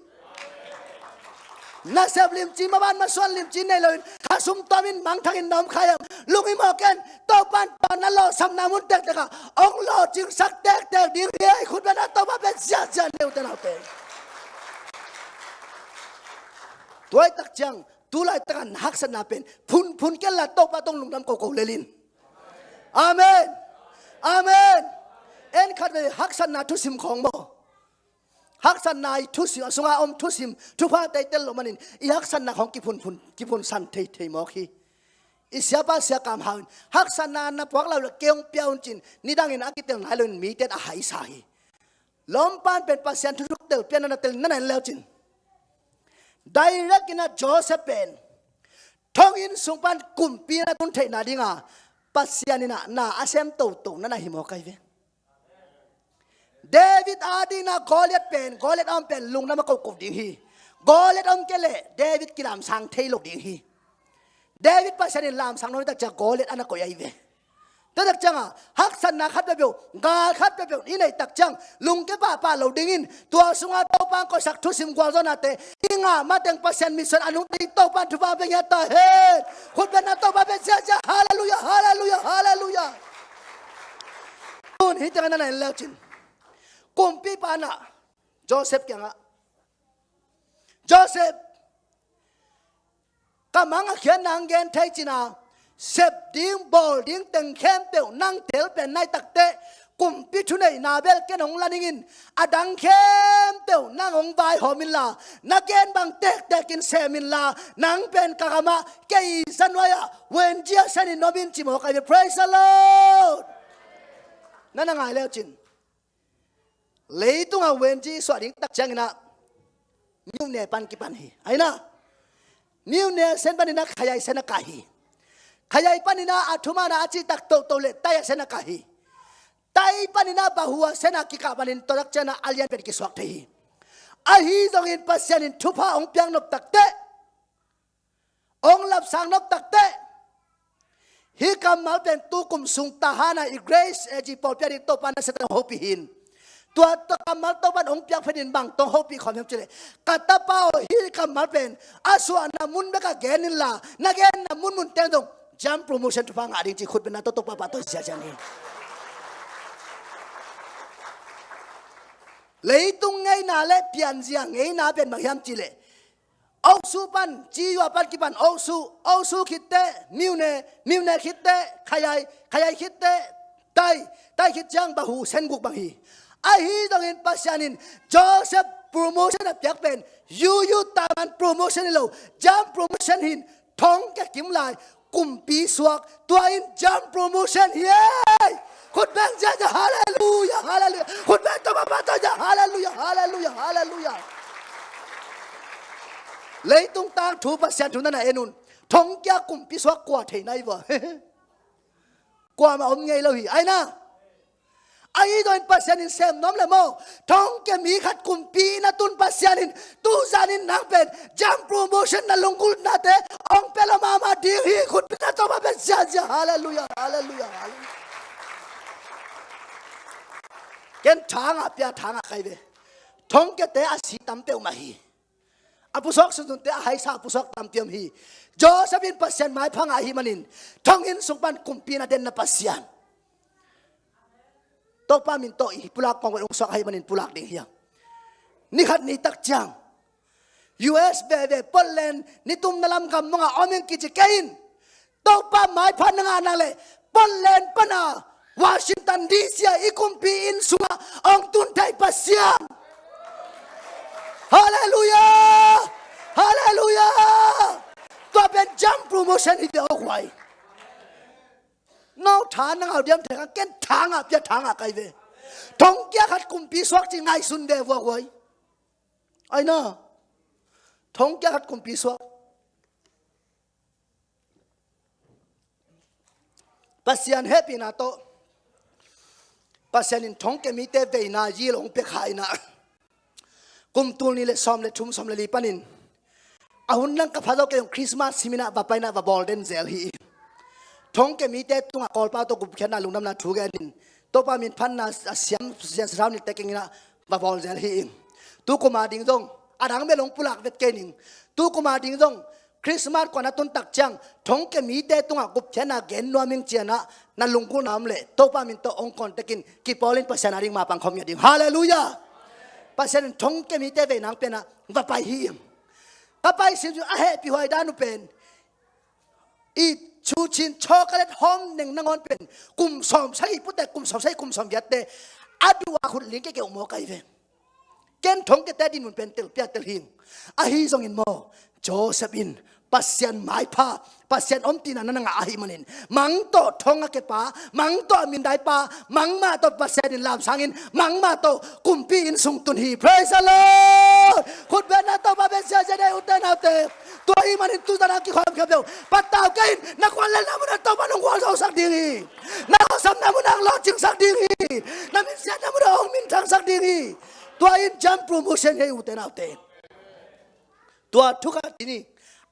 Nasep limci, maban masuan limci nei loin, khasum tawmin mangthangin na om kha hiam? Lunghimawh ken, Topa'n tua na lawhsapna mun tektek ah hong lawhcingsak tektek ding hi. Khutbetna Topa bek ziahziah ni ute naute. Tua ahih tak ciang tu laitak a na haksatna pen phunphun kei inla, Topa tawh lungdam koko lel in. Amen. Amen. En khatvei haksatna thusim khawng maw? Haksatna i thusim, a sunga om thusim thupha teitel loh manin i haksatna khawng kiphunphun, kiphunsan theithei mawk hi. I siapa Sia Kam Hau in, haksatna na puak lo le kei hong pia un ci-in, nidangin a kitel nai loin mite in a haisa hi. Lawmpa'n pen Pasian thuthuk tel pian na tel, na na en leu cin, direct in ah Joseph pen thonginn sung pan kumpi na tun theihna ding a Pasian in ah na a sem toto na na hi mawk ahi ve. David a ding in ah Goliath pen, Goliath a om pen lungdam a koko ding hi. Goliath om kei leh David kilamsang thei lo ding hi. David Pasian in lamsang nawn tak ciang Goliath a na koih ahi ve. Tua tak ciang a haksatna khat peuhpeuh, gal khat peuhpeuh i neih tak ciang lungkia pahpah lo dingin, tua sunga Topa hong koihsak thusim gualzawhnate i ngah mateng Pasian mission a nungta ding Topa in thupha pia ngiat ta hen. Khutbetna Topa bek ziahziah. Halleluiah, halleluiah, halleluiah. Tun hih tengah na na en leu cin, kumpipa in ah Joseph kiangah, Joseph, ka mang a khiatna hong gen thei cin a, sep ding bawl ding teng khempeuh nang tel pen nai takteh, kumpi thuneihna bel ken hong la ning in, a dang khempeuh nang hong vaihawm inla, na gen bang tektek in sem inla, nang pen ka gamah kei za nuai-ah Wendy a sen in om in ci mawk ahi ve. Praise the Lord. Na na ngai leu cin, leitung a Wendy suah ding tak ciangin ah Mune pan kipan hi. Ahi na, Mune a sen panin ah Khayai sen a kah hi. Khayai panin ah a thuman a a cihtak toto le Tai a sen a kah hi. Tai panin ah Bahu a sen a kikah panin tua tak ciangin ah a lianpen kisuak thei hi. Ahi zongin Pasian in thupha hong piak nop takteh, hong lapsang nop takteh, hih kammal pen tu kum sung Tahan a i Grace A G pawlpi a ding Topa na siate hong hopih hi. Tua, tua kammal Topa in hong piak phetin bang tawh hong hopih khawm hiam cih leh, ka tapa aw, hih kammal pen a suahna mun bek a gen inla, na genna munmun teng zong jump promotion thupha ngah ding ci khutbetna tawh Topa pahtawi ziahziah ni. Leitung ngeina le pianzia ngeina pen bang hiam cih leh, Osu pan, Ciyu pan kipan Osu, Osu khit teh Mune, Mune khit teh Khayai, Khayai khit teh Tai, Tai khit ciang Bahu, sen guk bang hi. Ahi zongin Pasian in Joseph promotion a piak pen yuyu taman promotion hi lo, jump promotion hi in, thong kia kim lai kumpi suak, tua in jump promotion hi ei. Khut beng ziahziah, halleluiah, halleluiah. Khut beng tawh pahpah tawh ziah, halleluiah, halleluiah, halleluiah. Leitung tangthu Pasian thu na na en un. Thong kia kumpi suak kua thei nai vua? Kuamah om ngei lo hi. Ahi na, ahi zongin Pasian in sem nuam le maw? Thong kia mi khat kumpi na tun Pasian in tuzan in nang pen jump promotion na lunggulhnate hong pia lo mahmah ding hi. Khutbetna tawh pahpah ziahziah, halleluiah, halleluiah, halleluiah. Ken thangah pia, thangah kai ve. Thong kiate a si tam peuhmah hi. A pusuak sunsunte a haisa a pusuak tampi om hi. Joseph in Pasian maipha ngah ahih manin thonginn sung pan kumpi na denna Pasian, Topa min tawh i pulak kong vet hong suak ahih manin pulak ding hi hang. Ni khat ni tak ciang U S veve Portland, nitumna lam gam mawngah om ing kici kei in. Topa maipha na ngah nak leh Portland pana Washington D C a i kumpi inn sungah hong tun thei Pasian. Halleluiah! Halleluiah! Tua pen jump promotion hi ve aw guai. No tha na ngah uh diam thei kha, ken tha ngah pia, tha ngah kai ve. Thongkia khat kumpi suak ci ngaihsun ve vuahuai. Ai na. Thongkia khat kumpi suak. Pasian hehpihna tawh Pasian in thongkia mite veina yil hong pia kha in ah, kum tul nih le sawm le thum, sawm le li panin a hun lang ka pha zo kei hong Christmas him in ah va pai in ah va bawl den zel hi. Thongkia mite tungah Kawlpau tawh gupkhiatna lungdamna thu gen in, Topa min phatna a siam Pasian sathau nite keng in ah va bawl zel hi. Tu kum a ding zong a dang bel hong pulak vet kei ning. Tu kum a ding zong Christmas kua na tun tak ciang thongkia mite tungah gupkhiatna gen nuam ing ci-in ah na lunggulhna om leh Topa min tawh hong contact in, kipawl in Pasian a ding mapang khawm ngiat ding. Halleluiah. Pasian in thongkia mite veina hong pia in ah va pai hi. Ka pai sim sim a hehpih huai dan uh pen, i Chuchin chocolate hawm neng nangawn pen kum sawm sagih pute, kum sawm sagih, kum sawm giatte a duh a khut ling kei kei uh maw kai ve. Ken thongkiate dinmun pen tel pia tel hing. Ahi zongin maw, Joseph in Pasian maipha, Pasian omtina na na ngah ahih manin, mang tawh thong a kepa, mang tawh a mindaipa, mang mah tawh Pasian in lamsangin, mang mah tawh kumpi inn sung tun hi. Praise the Lord. Khut beng na, Topa beng siasia nei, ute naute. Tua ahih manin tu zan a kikhawm khempeuh patau kei in. Na khuallelhna munah Topa nong gualzosak ding hi. Na lawhsamna munah hong lawhcingsak ding hi. Na minsiatna munah hong minthangsak ding hi. Tua in jump promotion hi, ute naute. Tua thu khat hi ni.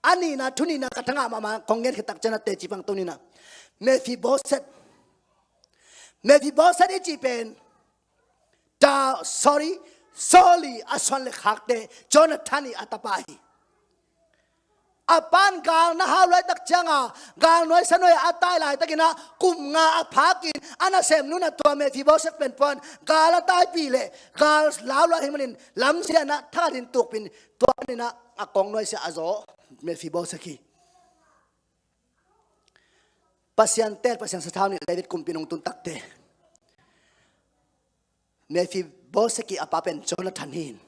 A nihna, thu nihna ka thangah mahmah kong gen khit tak ciang a teci pang to ni na. Mephiboset. Mephiboset i cih pen, ta, sorry, Saul i a suan le khakte, Jonathan i a tapa hi. A pa'n gal na hau laitak ciang a, gal nuaisiah nuai-ah a tai laitakin ah, kum nga a phakin a nasemnu in ah tua Mephiboset pen pua'n gal a taipih leh gal lau lua ahih manin lamsiah in ah thakhat in tukpih in, tua in ah a kong nuaisiah a zaw Mephiboset hi. Pasian tel, Pasian sathau nih David kumpi in hong tun takte, Mephiboset i a pa pen Jonathan hi in,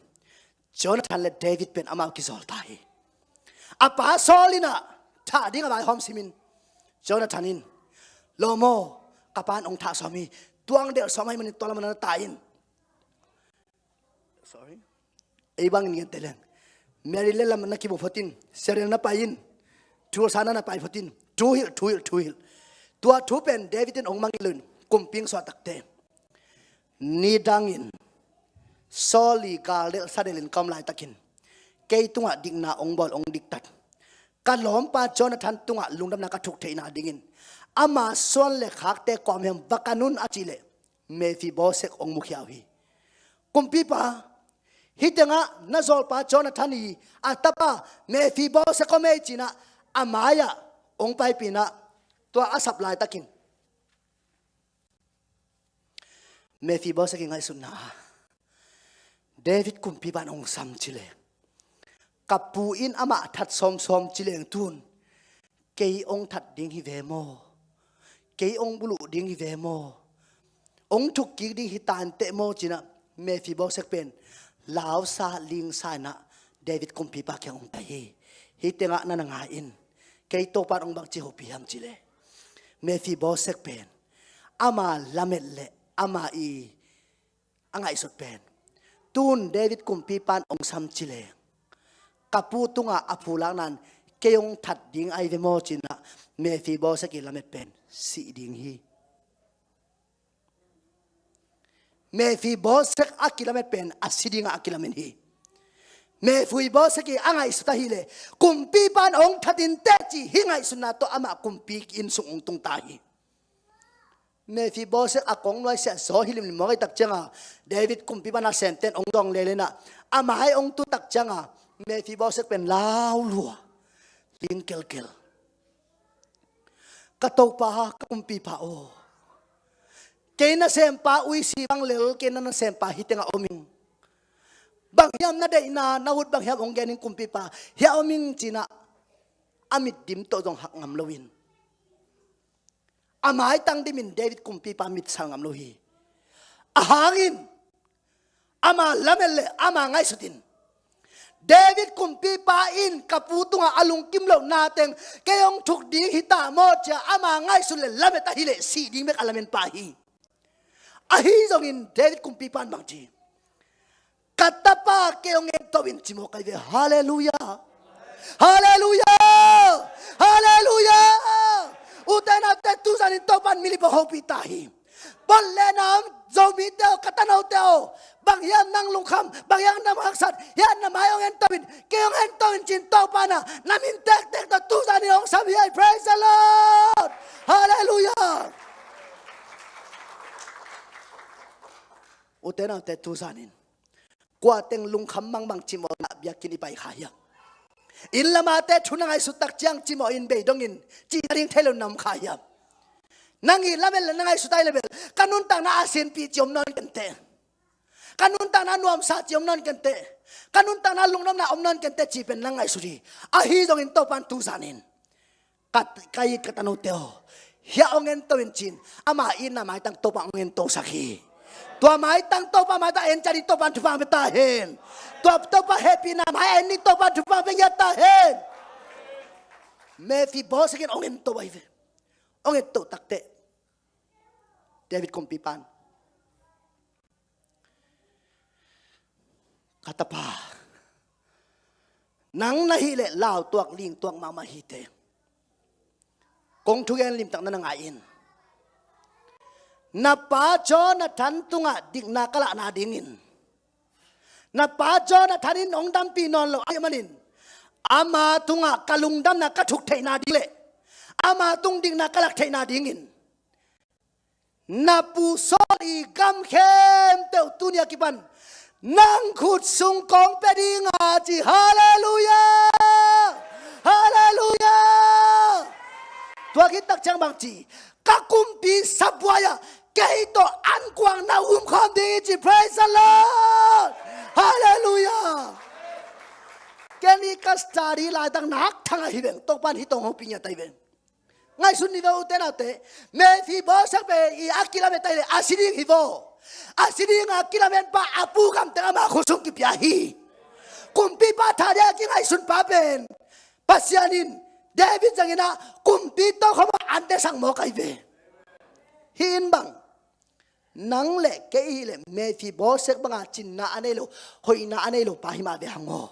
Jonathan le David pen amau kizawl ta hi. A pa Saul in ah thah ding a vaihawm sim in, Jonathan in, lawm aw, ka pa'n hong thah sawm hi, tuang delh sawm ahih manin tua lamah na tai in. Sorry. Ei bangin gen teh leng, Maryland lamah na kimu phot in, Seattle na pai in, Tulsa na na pai phot in, thuhilh, thuhilh, thuhilh. Tua thu pen David in hong mangngilh lo in, kumpi hong suah takte, nidangin Saul i gal delh sa delh in ka om laitakin kei tungah dikna hong bawl, hong diktat. Ka lawmpa Jonathan tungah lungdamna ka thuk theihna dingin ama suan le khakte kua om hiam va kan un, a cih leh Mephiboset hong mukhia uh hi. Kumpipa, hih tengah na zawlpa Jonathan i a tapa Mephiboset ka om hi, ci-in ah a mai-ah hong paipih in ah, tua a sap laitakin Mephiboset i ngaihsutna ah, David kumpipa in hong sam ci leng, ka pu in amah that sawmsawm ci leng, tun kei hong that ding hi ve maw? Kei hong buluh ding hi ve maw? Hong thukkik ding hi ta inteh maw, ci-in ah Mephiboset pen lausa lingsa in ah David kumpipa kiang hong pai hi. Hih tengah na na ngai in, kei Topa in hong bangci hopih hiam cih leh, Mephiboset pen ama lamet le ama i a ngaihsut pen, tun David kumpipa in hong sam ci leng, ka pu tungah a phulakna in kei hong that ding ahi ve maw, ci-in ah Mephiboset i lamet pen sih ding hi. Mephiboset a kilamet pen a si dingah a kilamen hi. Mephiboset i a ngaihsut ahih leh, kumpipa in hong that inteh cih hih ngaihsutna tawh amah kumpi inn sung hong tung ta hi. Mephiboset a kong nuaisiah zaw hi limlim mawk ahih tak ciang a, David kumpipa nasemte in hong dawng lel in ah, a mai hong tun tak ciang a, Mephiboset pen lau lua, ling kelkel. Ka topa, ka kumpipa aw, kei nasempa Uisi bang lel, kei na nasempa hih tengah om ing. Bang hiam na deihna, na ut bang hiam hong gen ing kumpipa, hiah om ing, ci-in ah a mit dim tawh zong hak ngam lo in, a maitang dimin David kumpipa mit sal ngam lo hi. A hangin ama lamet le ama ngaihsut in, David kumpipa in ka pu tungah a lungkim loh na teng kei hong thuk ding hi ta maw ci-a ama ngaihsut leh lamet ahi leh sih ding bek a lamen pa hi. Ahi zongin David kumpipa in bang ci? Ka tapa kei hong ento in ci mawk ahi ve. Halleluiah. Halleluiah. Halleluiah. Ute naute, tu zanin Topa'n mi li bawk hopih ta hi. Pawlh le nam, Zomite aw, ka tanote aw, bang hiam nang lungkham, bang hiam nang haksat, hiah na mai hong ento in, kei hong ento in ci-in Topa'n na min tektek tawh tu zanin hong sam hi. Praise the Lord. Halleluiah. Ute naute, tu zanin kua teng lungkham mangmang cimawh in ah biakinn i pai kha hiam? Inn lam a te thu na ngaihsut tak ciang cimawh in bei dongin cih nading thei lo na om kha hiam? Nang i lamen le na ngaihsut ai le bel, ka nuntakna a sinpih ci om nawn kenteh, ka nuntakna nuamsa ci om nawn kenteh, ka nuntakna lungnopna om nawn kenteh cih pen nang ngaihsut hi. Ahi zongin Topa'n tu zanin ka, ka it ka tanote aw, hiah hong ento in ci-in ama itna maitang Topa hong entosak hi. Tua maitang Topa maitang en ciat ding Topa'n thupha pia ta hen. Tua Topa hehpihna mai en ding Topa'n thupha pia ngiat ta hen. Mephiboset in hong ento ahi ve. Hong ento takteh David kumpipa'n, ka tapa, nang na hih leh lautuak lingtuak mahmah hi teh, kong thugen limtak na na ngai in. Na pa Jonathan tungah dikna ka lahna dingin, na pa Jonathan in hong dampih nawn lo ahih manin ama tungah ka lungdamna ka thuk theihna ding leh ama tung dikna ka lak theihna dingin, na pu Saul i gam khempeuh tuni a kipan nang khut sung kong pia ding a ci. Halleluiah. Halleluiah. Tua khit tak ciang bang ci? Ka kumpi sabuai ah kei tawh ankuang na um khawm ding hi ci. Praise the Lord. Halleluiah. Ken i ka study laitak nak thang ahi veng, Topa'n hih tawh hong hopih ngiat ahi veng. Ngaihsun ni ve ute naute, Mephiboset pen i a kilamen ta hi leh a si ding hi vaw. A si ding a kilamen pa a pu gam teng ama khut sung kipia hi. Kumpipa thadia a kingaihsun pa pen Pasian in David zangin ah kumpi tokhom ah an desak mawk ahi ve. Hih in bang nang le kei i hih leh Mephiboset banga cinna a nei lo, hoihna a nei lo pa hi mah ve hang aw.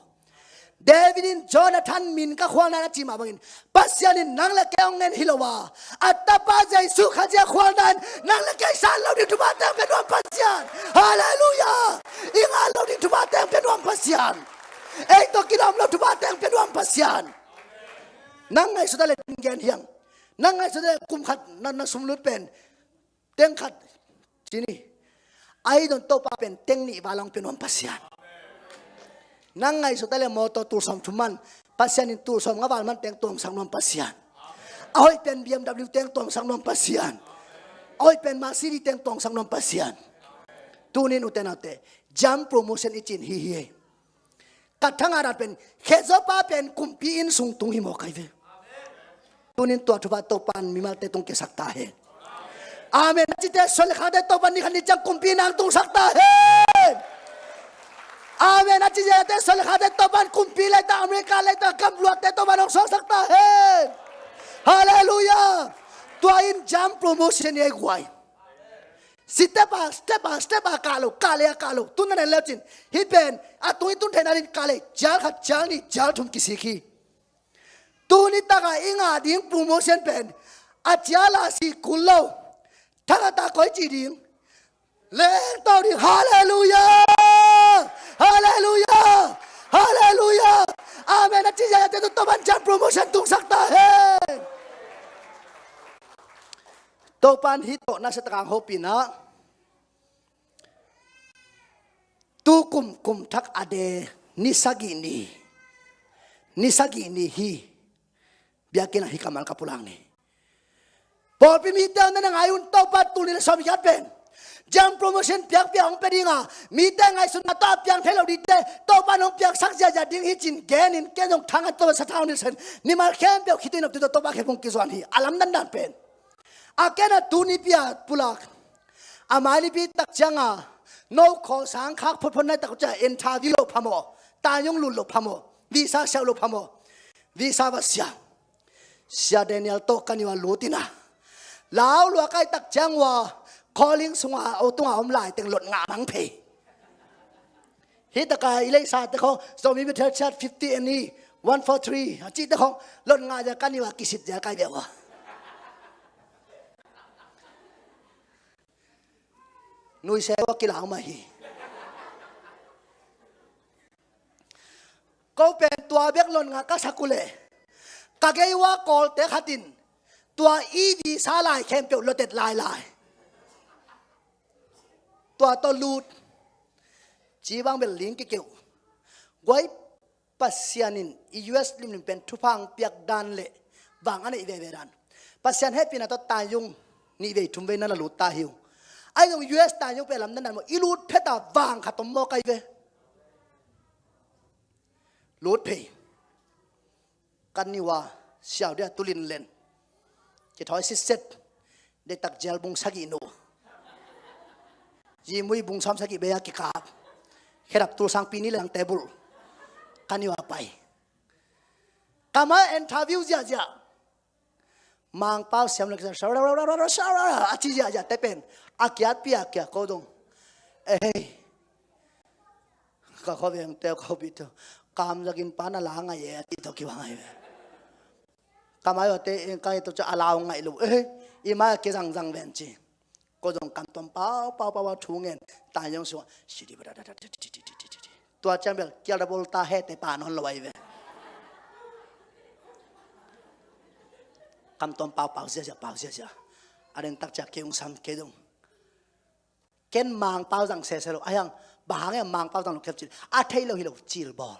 David in Jonathan min ka khualna in a cih mah bangin Pasian in nang le kei hong ngen hi lo a, a tapa Jesu Khazih a khualna in nang le kei san lo ding thupha teng pia nuam Pasian. Halleluiah. I ngan lo ding thupha teng pia nuam Pasian. Ei tawh kilawm lo thupha teng pia nuam Pasian. Nang ngaihsut a leh tung gen hiang. Nang ngaihsut a leh kum khat na, na sum lut pen teng khat ci ni. Ahi zong Topa pen teng nih val hong pia nuam Pasian. Nang ngaihsut a leh mawtaw tul sawm thum man, Pasian in tul sawm nga val man teng tuamsak nuam Pasian. A hoih pen B M W teng tuamsak nuam Pasian. A hoih pen Mercedes teng tuamsak nuam Pasian. Tunin ute naute, jump promotion i cih in hi hi. Ka thang a dan pen, Khezo pa pen kumpi inn sung tung hi mawk ahi ve. Tunin tua thupha Topa'n mimalte tung kiasak ta hen. Amen a cite suan le khate Topa'n ni khat ni ciang kumpi inn ah tungsak ta hen. Amen a cite suan le khate Topa'n kumpi leitang, America leitang, gamluatte Topa'n hong suaksak ta hen. Halleluiah. Tua in jump promotion hi ei guai. Step a, step a, step a kah lo, kah le a kah lo. Tun na nen leu cin, hih pen a tung i tun theihna ding kah le, cial khat, cial nih, cial thum kisik hi. Tuni taka i ngah ding promotion pen a cial a sih kul lo. Thakhat a koi ci ding, lengto ding. Halleluiah. Halleluiah. Halleluiah. Amen a ci ziahziahte tawh Topa'n jump promotion tungsak ta hen. Topa'n hih tawh nasia takin hong hopih in ah, tu kum, kum thak a de ni sagih ni, ni sagih ni hi. Biakinn ah hih kammal ka pulak ni. Pawlpi mite aw, na na ngai un, Topa tul nih le sawm giat pen jump promotion piakpiak hong pia ding a, mite ngaihsutna tawh a piang thei lo dingte Topa'n hong piaksak ziahziah ding hi ci-in genin, ken zong thang a Topa sathau ni sen, mimal khempeuh khitui noptui tawh Topa khempeuh hong kizuan hi. A lamdang dan pen a ken a tu nipi a pulak, a mai nipi tak ciang a no khawl sang khak photphot nai tak uh ciang a interview lo phamawh Tayung lut loh pha maw? Visa siauh loh pha maw? Visa va siang. Sia Daniel tawh ka niu a lut in a, lau lua kai tak ciang ua, calling sunga o tunga om lai teng lot ngah mang phei. Hi taka i leisa te khong, Zomi Bethel Church fifty N E one four three a cih te khong lot ngah zia ka niu a kisit zia kai bia ua. Nuisel ua kilau mah hi. Ko pen tua bek lot ngah ka sak uh leh, ka gei ua Kawlte khat in tua i visa lai khempeuh lotet lailai. Tua tawh lut. Ci bang bel ling kikeuh. Guai, Pasian in i U S limlim pen thupha hong piak dan le vang a neih veve dan. Pasian hehpihna tawh Tayung nih vei thum vei na la lut ta hi ung. Ahi zong U S Tayung pen lamdang dan maw, i lut phet a vang khat om maw kai ve. Lut phei. Ka niu a siau dia tulin len. Kithawi sitset. Deihtak Jail bung sagih nu. Zimui bung sawm sagih bei a kikap. Khedap tulsang pini le lang table. Ka niu a pai. Ka mai interview ziahziah. Mangpau siam le kisa a ci ziahziah te pen a kiatpi a kia ko dong. Ehei. Ka khuavengte ko bite, kamzakin pa na la ngai e a cih tawh kibang ahi ve. Ka mai awte in ka hi tawh ciah a lau ngaih lo. Ehei, i mai a kizangzang ven ci. Ko zong kamtuam paupau paupau thu ngen. Tayung sungah sidi bada da da da di di di di di di. Tua ciang bel kial da bol ta hete pa nawn lo ahi ve. Kamtuam paupau ziazia pau ziazia. A den tak ciah kei ung sam kei dong. Ken Mangpau zang sese lo. Ahiang, bang hang e Mangpau zang lo kep cil. A thei lo hi lo, cil bawl.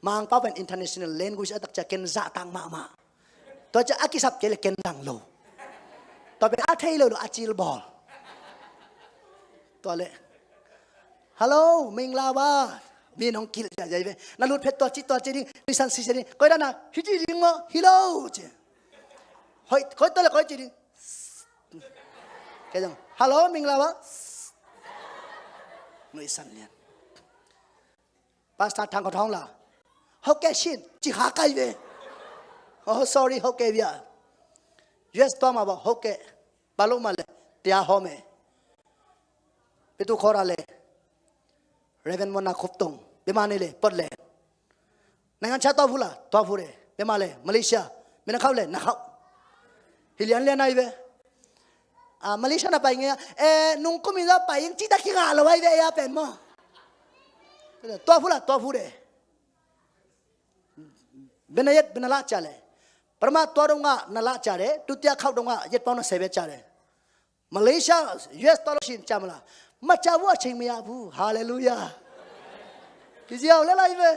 Mangpau pen international language a tak ciah ken zahtak mahmah. Tua ciah a kisap kei le ken zang lo. Tua pen a thei lo lo a cil bawl. Tua le. Hello, mingla ba. Mi nong kilh ziazia hi ve. Na lut phet tua ci tua ci ding. Nuisan sisia ding. Koi dan a, hi ci ding maw, hi lo ci. Hoi, koi tua le koi ci ding. Kei zong, hello, mingla ba. Nuisan lian. Pastor Thang Kho Thawng la. Hoke shin, ci kha kai ve. Oh, sorry, hoke bia. U S tua ma ba, hoke. Balu ma le, tia home. Pitu khora le. Reverend Mona Khuptong. Bia ma ni le, pot le. Nangan cha tua phu la, tua phu le. Bia ma le, Malaysia. Bia na khau le, na khau. Hi lian lian ai ve. Ah, Malaysia na pai nge, eh, nung kumi za pai ing ci ta ki nga lo ai ve ya pen mo. Tua phu la, tua phu le. Bia na yet, bia na la cha le. Parma tua dong nga na la cha le, tu tia khau dong nga, yet pau na se be cha le. Malaysia, U S dollar shin chamla. Macha bu a ching mia bu. Hallelujah. Kiziau le lai ve.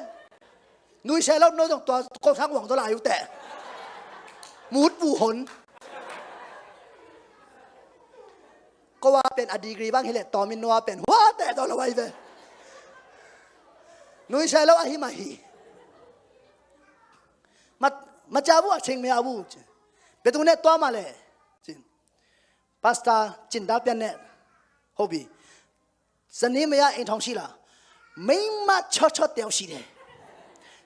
Nui se lo no dong tua ko sang wang dollar yu te. Mut bu hon. Ko wa pen a degree bang hi le to min no wa pen. Wa te dollar wai ve. Nui se lo a hi ma hi. Ma, macha bu a ching mia bu. Betu ne to ma le. Chin. Pastor Cin Dal Pian ne hobi. Zani maya in thong sila. Mei ma cho cho teo si de.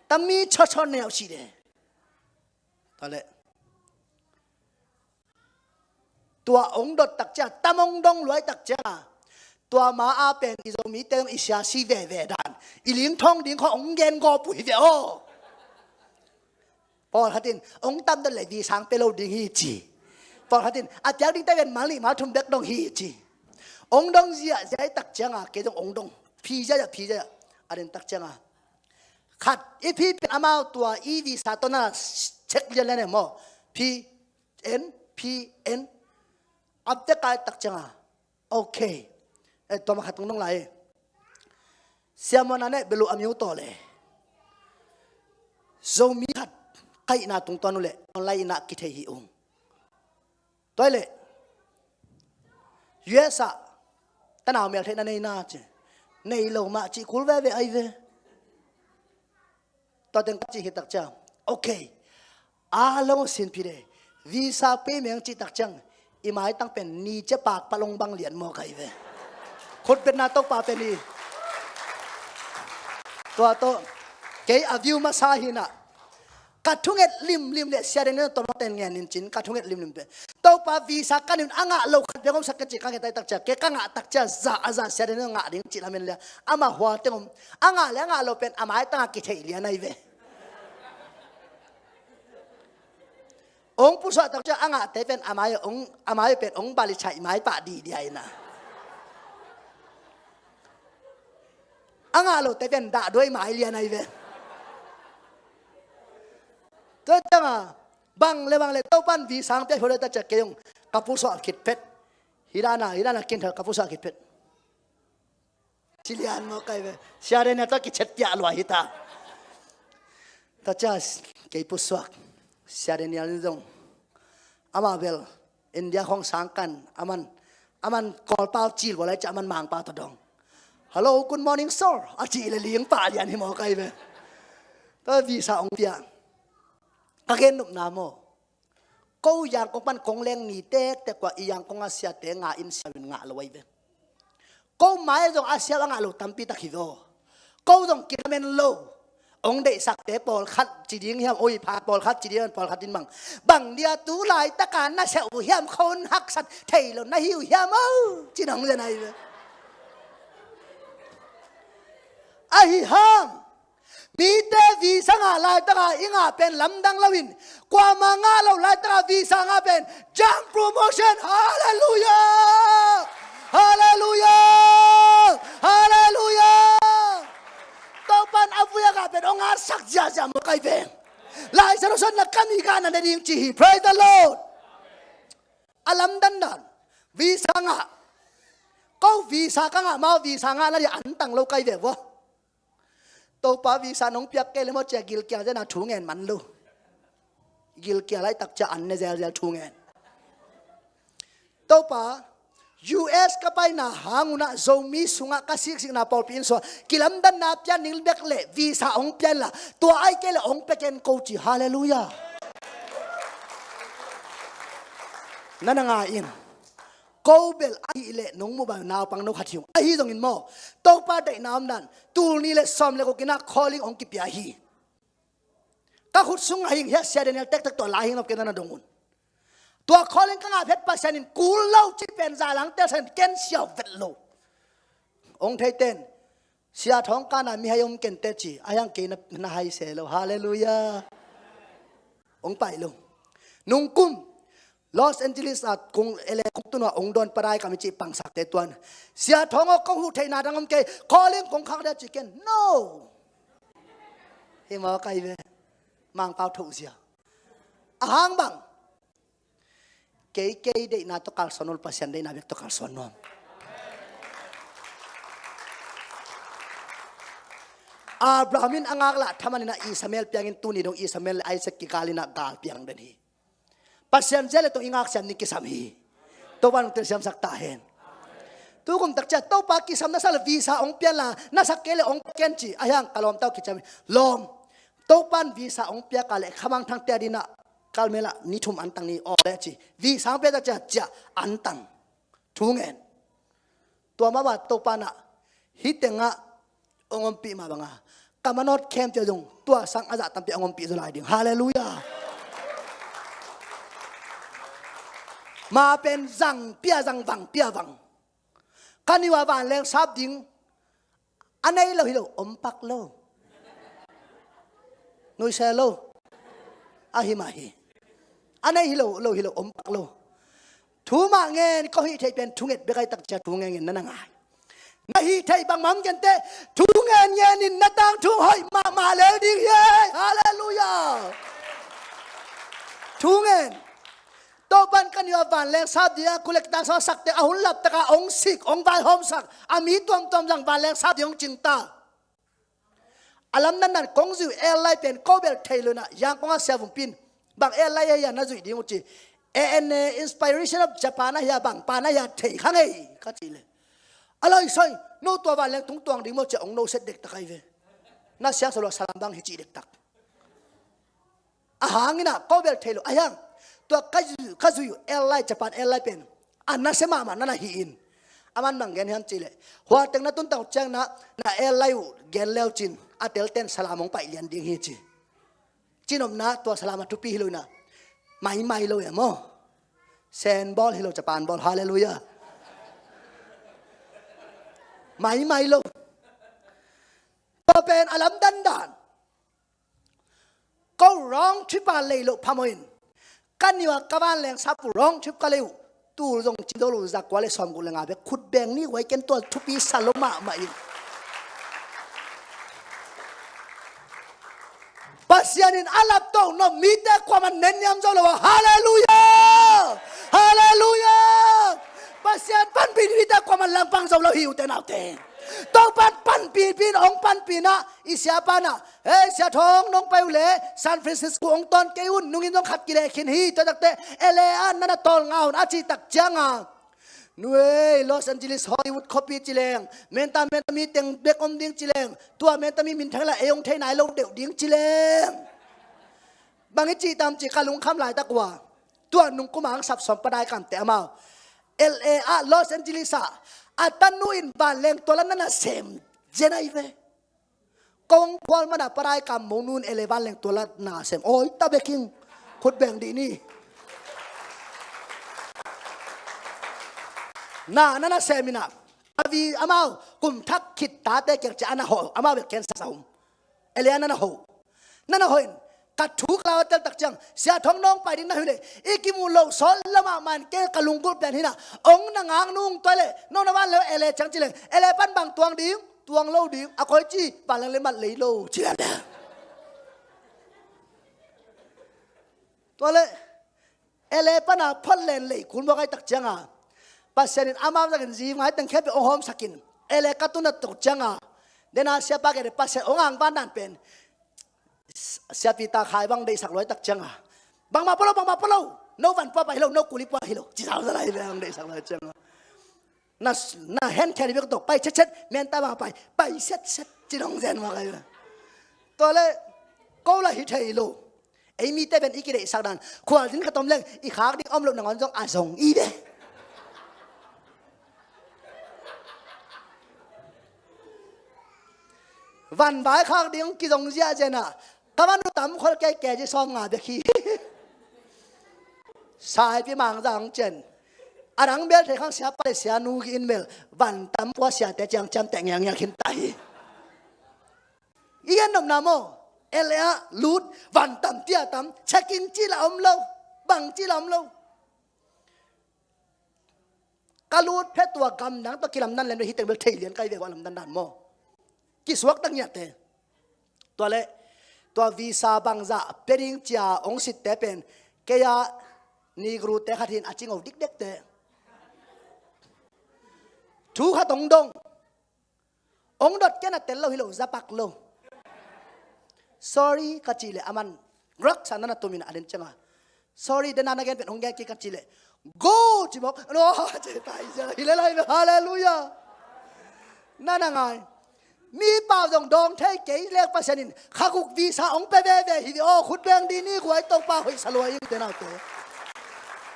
Tami cho cho neo si de. Tale. Tua ong dot tak cia, tam ong dong luai tak cia. Tua ma a pen i Zomi te i sia si ve ve dan. I ling thong ding kho ong gen go pui ve o. Pawlkhat in, "Ong tam dot le di sang pe lo ding hi," ci. Pawlkhat in, "A piak ding te ven mal nih mal thum bek dong hi," ci. Ong dong zia, zia i tak cianga, kei dong ong dong. Phi zia, phi zia. A den tak cianga. Khat, i phi pen amau tua, i visa tona check lian lian e maw. Phi en, phi en. Am te kai tak cianga. Okay. Eh, tua ma khat tung dong lai. Siamona ne belu amiu to le. Zomi khat kaihna tung tuan u le online ina kithei hi ung. Tua le. U S a tanau mel theihna nei na ci. Nei lo ma ci kul ve ve ai ve. Tua teng ka ci hi tak ciang. Okay. A long sin phi de. Visa pay meng ci tak ciang. I mai tang pen ni cia pak palong bang lian maw kai ve. Khutbetna Topa pen hi. Tua tawh kei a view masa hinah, ka thunget limlim le sia deng nena tawh note ngen in cin, ka thunget limlim pen Topa visa ka nin a ngah lo khat bek om sak ka ci, ka nget ai takcia, kei ka ngah takcia za a za sia deng nena ngah ding ci lamen lia. Ama hua teng om a ngah le a ngah lo pen a mai tanga kithei lian ai ve. Ong pusuah takcia a ngahte pen a mai ong, a mai pen ong balichai mai pah di dia ina. A ngah lote pen dahduai mai lian ai ve. Tua cianga bang le bang le Topan visa ong pia phote takcia kei ong ka pusuah khit phet. Hidana, hidana kin thal ka pusuah khit phet. Ci lian maw kai ve. Sia Daniel tawh kichet piah lua hita. Takcia kei pusuak. Sia Daniel in zong amah bel India khong sangkan, aman, aman Kawlpau cil vua lai cia aman Mangpau tawh dong. "Hello, good morning sir," a cih le ling pah lian hi maw kai ve. Tua visa ong pia. Ka gen nopna maw? Ko Yangon pan kong leng ni tektek ua i Yangon a siate nga in siau in ngah lo ai ve. Ko mai zong a siau a ngah lo tampi tak hi vaw. Ko zong kilamen lo. Ong deihsakte pawlkhat ci ding hiam, oi pha pawlkhat ci ding hiam, pawlkhat in bang, bang dia tu laitaka na seuh uh hiam, khon haksat thei lo na hi uh hiam o, ci nong zen ai ve. Ahi hang mite visa ngah laitaka i ngah pen lamdang loin, kuama ngah lo laitaka visa ngah pen jump promotion. Halleluiah! Halleluiah! Halleluiah! Topan a vui a ngah pen ong ngahsak ziahziah maw kai veng. Lai Siangtho suanna ka mi ka na ne ding ci hi. Praise the Lord. A lamdandan visa ngah. Ko visa ka ngah, mau visa ngah na dia antang lo kai ve vua. Topa visa nong piak kei le maw cia gilkial zena thu ngen man lo. Gilkial ai takcia an ne zelzel thu ngen. Topa, U S ka paina hangunah Zomi sungah ka siksikna pawlpi in sua kilamdanna pian ning bek le visa ong pian la, tua ai kei le ong peken ko ci. Halleluiah. Na na ngai in. Ko bel ahih leh nong muh bang naupang no khat hi ung. Ahi zongin maw, Topa deihna om dan, tul ni le sawm le guk inah calling hong kipia hi. Ka khut sung a hing hiah Sia Daniel tektek tawh lai hing nop kei na na dong un. Tua calling ka ngah phet Pasian in kul lo ci pen zalang telsan ken siau vet lo. Hong theiten Sia Thawng kana mihai om kente ci, a hiang kei na, na hai se lo. Halleluiah. Hong pai lo. Nungkum Los Angeles ah kong ele kong tunua hong dawn padai kam i cih pangsakte tuan. Sia Thawng aw, kong huh theihna dang om kei, calling kong khak dia ci ken. No. Hi maw kai ve. Mangpau thoh zia. A hang bang. Kei, kei deihna tawh kalsuan ol, Pasian deihna bek tawh kalsuan nuam. Abraham in a ngaklah thaman inah Ismael piangin tuni dong Ismael le Isaac kikal inah gal piang den hi. Pasian zia le tong i ngaksiam ni kisam hi. Topa nungtel siamsak ta hen. Tukum takcia Topa kisam na sa le visa ong pian la, na sak kei le ong ken ci, a hiang ka lawmtau kiciam hi. Lawm. Topan visa ong piak a le khamang thangte a dinah kalmela ni thum antang ni aw le ci. Visa ong piak takcia cia antang. Thu ngen. Tua mah bang Topa nah hih tengah ong ompih mah banga ka manawt khemte zong tua sang a zah tampi ong ompih zaw lai ding. Halleluiah. Ma pen zang pia zang vang pia vang. Ka niwa vanleng sap ding. A nei lo hi lo, om pak lo. Nuise lo. Ahi mah hi. A nei hi lo, lo hi lo, om pak lo. Thu mah ngen, ko hih theih pen thu nget bek ai takcia thu ngen ngen na na ngai. Na hih theih bangmah om kente, thu ngen ngenin na tangthu hoih mahmah lel ding hi. Halleluiah. Thu ngen. Topan ka niwa vanleng sap dia kulek tang sa sakte a hun laptaka ong sik, ong vaihawmsak, a mi tuamtuam zang vanleng sap dia ong cingta. A lamdandan kong zuih airline pen ko bel thei lo inah Yangon a sia vungpin bang airline ahi a na zuih ding uh ci. A N A Inspiration of Japan ahi a bang pan ahi a thei kha ngei ka cih le. A laisai, no tua vanleng tungtuang ding maw cia ong no set dektak ai ve. Na siang sa lua salam bang hi cih dektak. A hang inah ko bel thei lo a hiang. Tua ka zui, ka zui uh airline, Japan airline pen a nasia mahmah na na hi in. Aman bang gen hiam cih leh, hua teng na tun tak ciang na, na el lai uh gen leu cin, a telten salam hong paih lian ding hi ci. Cinopna tua salam a thupi hi lo inah, maimai lo e maw. Sen bawl hi lo, Japan bawl. Halleluiah. Maimai lo. Tua pen a lamdang dan. Ko round trip a lei loh phamawh in, ka niu a ka vanleng sap uh round trip ka lei uh, tul zong ci zo lo, zakua le sawmguk le nga bek khut beng ni. Huai ken tua thupi sa lo mahmah in. Pasian in a laptoh nop mite kuamah nenniam zo lo a. Halleluiah! Halleluiah! Pasian panpih mite kuamah langpang zo lo hi, ute naute. Topan panpih pin, hong panpih na, i siapa na, "Hei, Sia Thawng, nong pai uh leh San Francisco hong tawn kei un, nungin zong khat kileh khin hi. Tua takte L A ah na na tawl ngah un," a cih tak cianga, "Nuei, Los Angeles, Hollywood khuapi ci leng, menta menta mi teng bek om ding ci leng, tua menta mi minthang la ei hong thei nai lo deuh ding ci leng, bang i cih tam ci," ka lungkham laitak uh a. Tua nung kum a hong sapsawm padaikamte amau L A ah, Los Angeles ah, a tanu in vanleng tuala na na sem zen ahi ve. Kong phual mana padaikam mo nun ele vanleng tuala na sem. Oi, ta beking. Khut beng dih ni. Na, na na sem inah, a vi amau kum thak khit tate kiang ci a na ho, amau bek ken sa sa um. Ele a na na ho. Na na ho in, ka thu ka lau a tel tak ciang, "Sia Thawng, nong pai ding na hi leh, i kimuh loh sawt lamah man ke ka lunggulh pen hinah, ong na ngak nung tua leh, nong na van leh ele ciang ci leh, ele pan bang tuang ding, tuang lo ding, a koi ci, vanleng le mat lei lo," ci leh. Tua leh, ele pana Portland lei kul mawk ai tak cianga, Pasian in amau zakin zi ngai teng khempeuh ong hawmsakin, ele ka tuna tuk cianga, dena siapa kei de Pasian ong angvan dan pen, siapi ta khai bang deihsak luai tak cianga, "Bangmah pua lo, bangmah pua lo, no van pua pai hi lo, no kuli pua hi lo," ci sau zalai bang deihsak luai cianga. Na, na hen khia ni bek tok, pai chetchet, menta bang pai, pai setset, ci dong zen mawk ai. Tua leh, ko la hi thei lo. Ei mite pen i kideihsak dan, khualzin khat om leng, i khak ding om loh nangawn zong a zong i ve. Van vai khak ding kizong ziahziah na, ka van uh tam khol kei, kei zi sawm nga bek hi. Saipi mangza ang cen. A dang bel thei khang siapa le sianu ki in bel, van tam pua siate ciang ciamteh ngiangngiang khin ta hi. I gen nopna maw, ele ah lut, van tam tia tam, check-in ci la om lo, bang ci la om lo. Ka lut phet tua gamdang tua kilamdan lem le hi teng bel thei lian kai ve ua lamdan dan maw. Kisuak tak ngiate. Tua leh, tua visa bangzah pia ding cia ong sitte pen, kei a Negro te khat hin a cingo dikdekte. Thu khat ong dong. Ong dot ken a tel lo hi lo, zapak lo. Sorry, ka cih leh aman rak sa na na tumin a den cianga. Sorry, dena na gen pen ong gen kik ka cih leh, "Go!" ci mawk. No, ci pai cia. Hi le lai lo, halleluiah. Na na ngai. Mi pau zong dawng thei kei lek Pasian in kha guk visa ong pe veve hi ve aw, khut beng dih ni, guai Topa hoih sa lua ing te naute.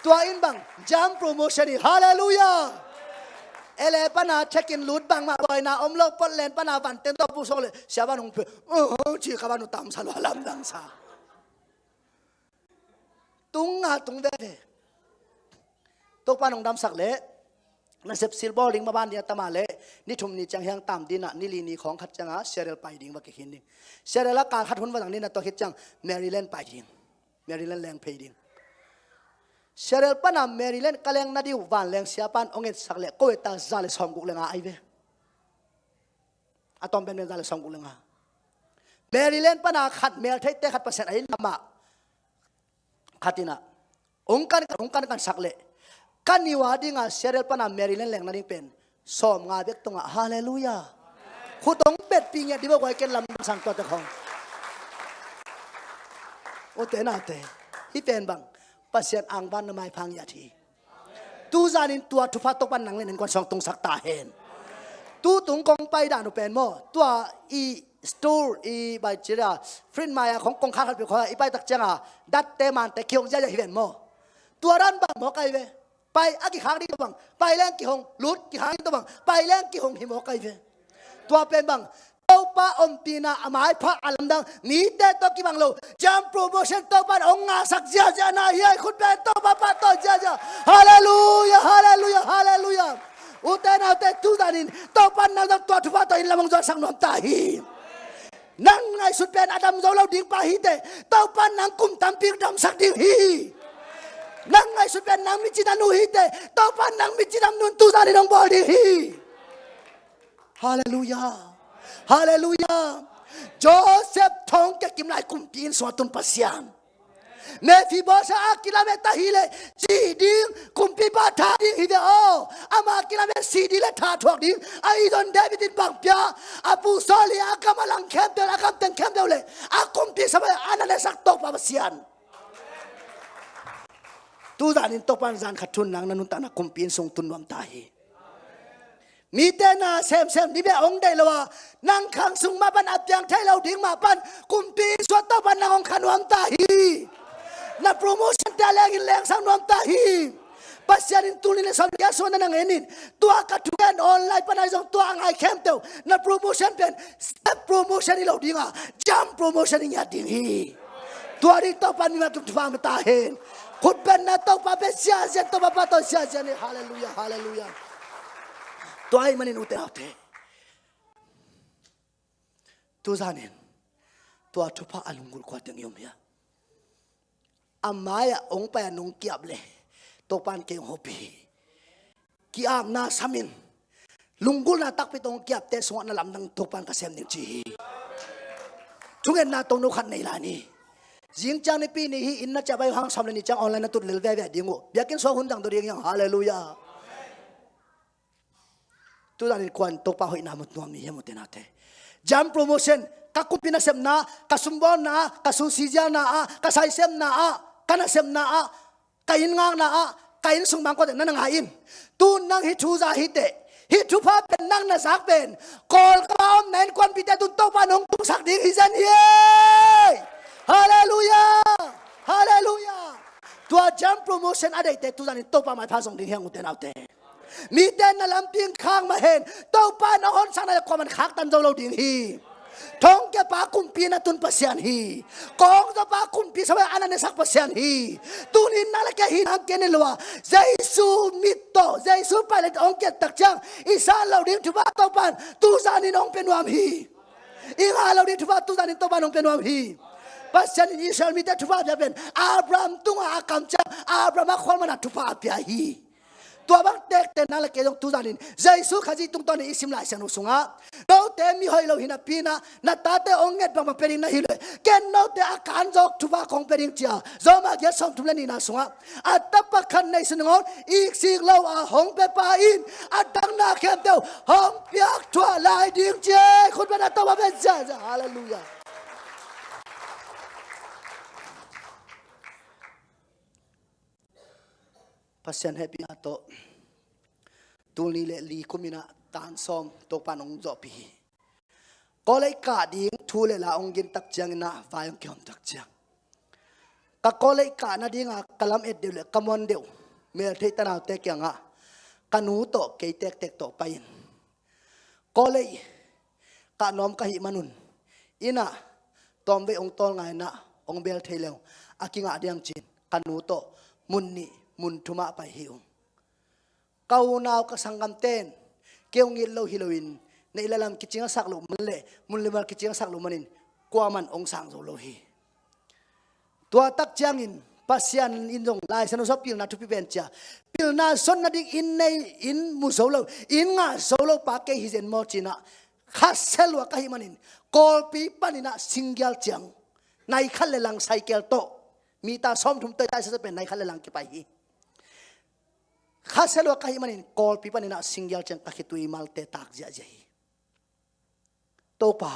Tua in bang, jam promotion hi, halleluiah. Ele pana check-in lut bangmah buaina om lo, Portland pana van teng tawh pusuak leh, sia van hong pe, "Oh," ci ka van uh tam sa lua lamdang sa. Tung a tung veve. Topa nong damsak leh, nasep silbawl ding maban ding a tama leh, ni thum ni ciang hiang tam dina, ni li ni khawng khat cianga, Seattle pai ding va kikhin ding. Seattle a kal khat hun va zang dina tua khit ciang, Maryland pai ding. Maryland leng phei ding. Seattle pana Maryland ka leng na diu vanleng siapan ong etsak leh ko eta za le sawmguk le nga ai ve. A tawm penpen za le sawmguk le nga. Maryland pana khat mel theite khat Pasian a in lamah. Khat ina. Ong kan kan, ong kan kan sak leh. Ka niu a dinga Seattle pana Maryland leng na ding pen sawm nga bek tunga, halleluiah. Khut ong petpih ngiat di bawk guai ken lamdang sang tuate khawng. Ute naute. Hi pen bang. Pasian angvan na maipha ngiat hi. Tuzanin tua thupha Topan nang le nang kuan sawng tungsak ta hen. Tutung kong pai dan uh pen maw. Tua i store i bai cira. Frit mai a khong kong khat khat pi khong i pai tak cianga. Datte mante kiong ziazia hi ven maw. Tua dan bang maw kai ve. Pai a kikhak ding tawh bang, pai leng kihong, lut kikhak ding tawh bang, pai leng kihong hi maw kai ve. Tua pen bang, Topa ompihna a maipha a lamdang, mite tawh kibang lo. Jump promotion Topa in hong ngahsak ziahziah na hi, khut beng Topa pahtawi ziahziah. Halleluiah, halleluiah, halleluiah. Ute naute, tu zanin Topa in nang zong tua thupha tawh inn lam hong zuansak nuam ta hi. Nang ngaihsut pen a dam zo lo ding pa hi teh, Topa in nang kum tampi damsak ding hi. Nang ngaihsut pen nang mitcina nu hi teh, Topa in nang mitcina nu in tu zanin hong bawl ding hi. Halleluiah. Halleluiah. Joseph thongkia kim lai kumpi inn sung a tun Pasian. Mephibosheth a kilamet ahih leh si ding, kumpipa tha ding hi ve aw. Ama kilamet si ding le tha thuak ding. Ahi zong David in bang pia? A pu Saul i a gam a lang khempeuh, a gam teng khempeuh le a kumpi sa pai a na nesak Topa Pasian. Tu zanin Topa in zan khat thu-in nang na nuntakna kumpi inn sung tun nuam ta hi. Mite na semsem ding bek hong deih lo a, nang khang sung mah pan a piang thei lo ding mah pan kumpi inn sung ah Topa in nang hong kha nuam ta hi. Na promotion te a lengin lengsak nuam ta hi. Pasian in tul nih le sawm le giat sung ah na na ngen in, tua ka thugen online pan ahi zong tua a ngai khempeuh, na promotion pen step promotion hi lo ding a, jump promotion hi ngiat ding hi. Tua ding Topa in mimal kim thupha hong pia ta hen. Khut bengna Topa bek ziahziah, Topa pahtawi ziahziah ni. Halleluiah, halleluiah. Tua ahih manin ute naute, tu zanin tua thupha a lunggulh kua teng i om hiam? A mai-ah hong pai-a nong ki-ap leh Topa in kei hong hopih hi. Ki-apna samin, lunggulhna takpi tawh hong ki-apte sungah na lamdang Topa in ka sem ding ci hi. Thungetna tawh no khat nei lai ni. Zing ciang Nipi ni hi, inn na ciah pai uh hang sawm le nih ciang online na tut lel veve ding uh. Biakinn sung ah hun dang daw ding hi hang. Halleluiah. Tu zanin kuan Topa hoihna mu nuam i hiam ute naute? Jump promotion, ka kumpi nasepna, ka sumbawlna, ka susizialna ah, ka saisemna ah, ka nasepna ah, ka inn ngakna ah, ka inn sung bang kuate na na ngai in. Tu nang hih thu za hi teh, hih thupha pen nang na zak pen Kawlgam a omna innkuanpihte tun Topa in hong tungsak ding hi zen hi. Halleluiah. Halleluiah. Tua jump promotion a deihte tu zanin Topa maipha zong ding hi hang ute naute. Mite na lampi hong khak mah hen, Topa in a honsakna le kuaman khaktan zo lo ding hi. Thongkiapa kumpi na tun Pasian hi. Kawngzawpa kumpi sa pai a na nesak Pasian hi. Tunin nang le kei hi nang ken in lo a, Jesu mit tawh, Jesu pai le hong kiat tak ciang i san lo ding thupha Topa in tu zanin hong pia nuam hi. I ngah lo ding thupha tu zanin Topa in hong pia nuam hi. Pasian in Israel mite thupha a pia pen Abraham tungah a kam ciang Abraham a khualman ah thupha a pia hi. Tua bang tekte nang le kei zong tu zanin Jesu Khazih tungtawnin i sim Lai Siangtho sungah, note mi hoih lo hi napi-in ah na tate hong nget bangbang pia ding na hi lo hi. Ken note a kan zawk thupha kong pia ding ci-a Rom a giat sawmthum le nihna sungah, a tapa khat neihsun nangawn iksik lo a hong piapa in a dang na khempeuh hong piakthuah lai ding ci hi. Khut beng a tawh a pen ziahziah. Halleluiah. Pasian hehpihna tawh tul nih le li kum in ah tan sawm Topa in hong zawhpih hi. College kah ding thu le la hong gin tak ciangin ah vai hong kihawm tak ciang, ka college kah nadinga ka lamet deuh le ka muan deuh meltheih tanaute kiangah ka nu tawh kei tektek tawh pai-in, college kah nuam ka hih manun inn ah tawmvei hong tawlnga-in ah hong bel thei leng a kingah diam ci-in ka nu tawh mun nih mun thumah pai hi ung. Ka unau ka sanggamte in kei hong it lo hi loin, neih le lam kicing a sak loh man le mun le mal kicing a sak loh manin kuaman hong sang zo lo hi. Tua tak ciangin Pasian in zong Lai Siangtho sungah pilna thupi pen ci-a, pilna zon nading inn nei, inn mu zo lo, inn ngah zo lo pa kei hi zen maw ci-in ah khasia lua ka hih manin Kawlpi panin ah singgial ciang nai khat le lang cycle tawh, mita sawmthum tawh i taisa pen nai khat le lang kipai hi. Khasia lua ka hih manin Kawlpi panin ah singgial ciang ka khitui malte tak ziahziah hi. Topa,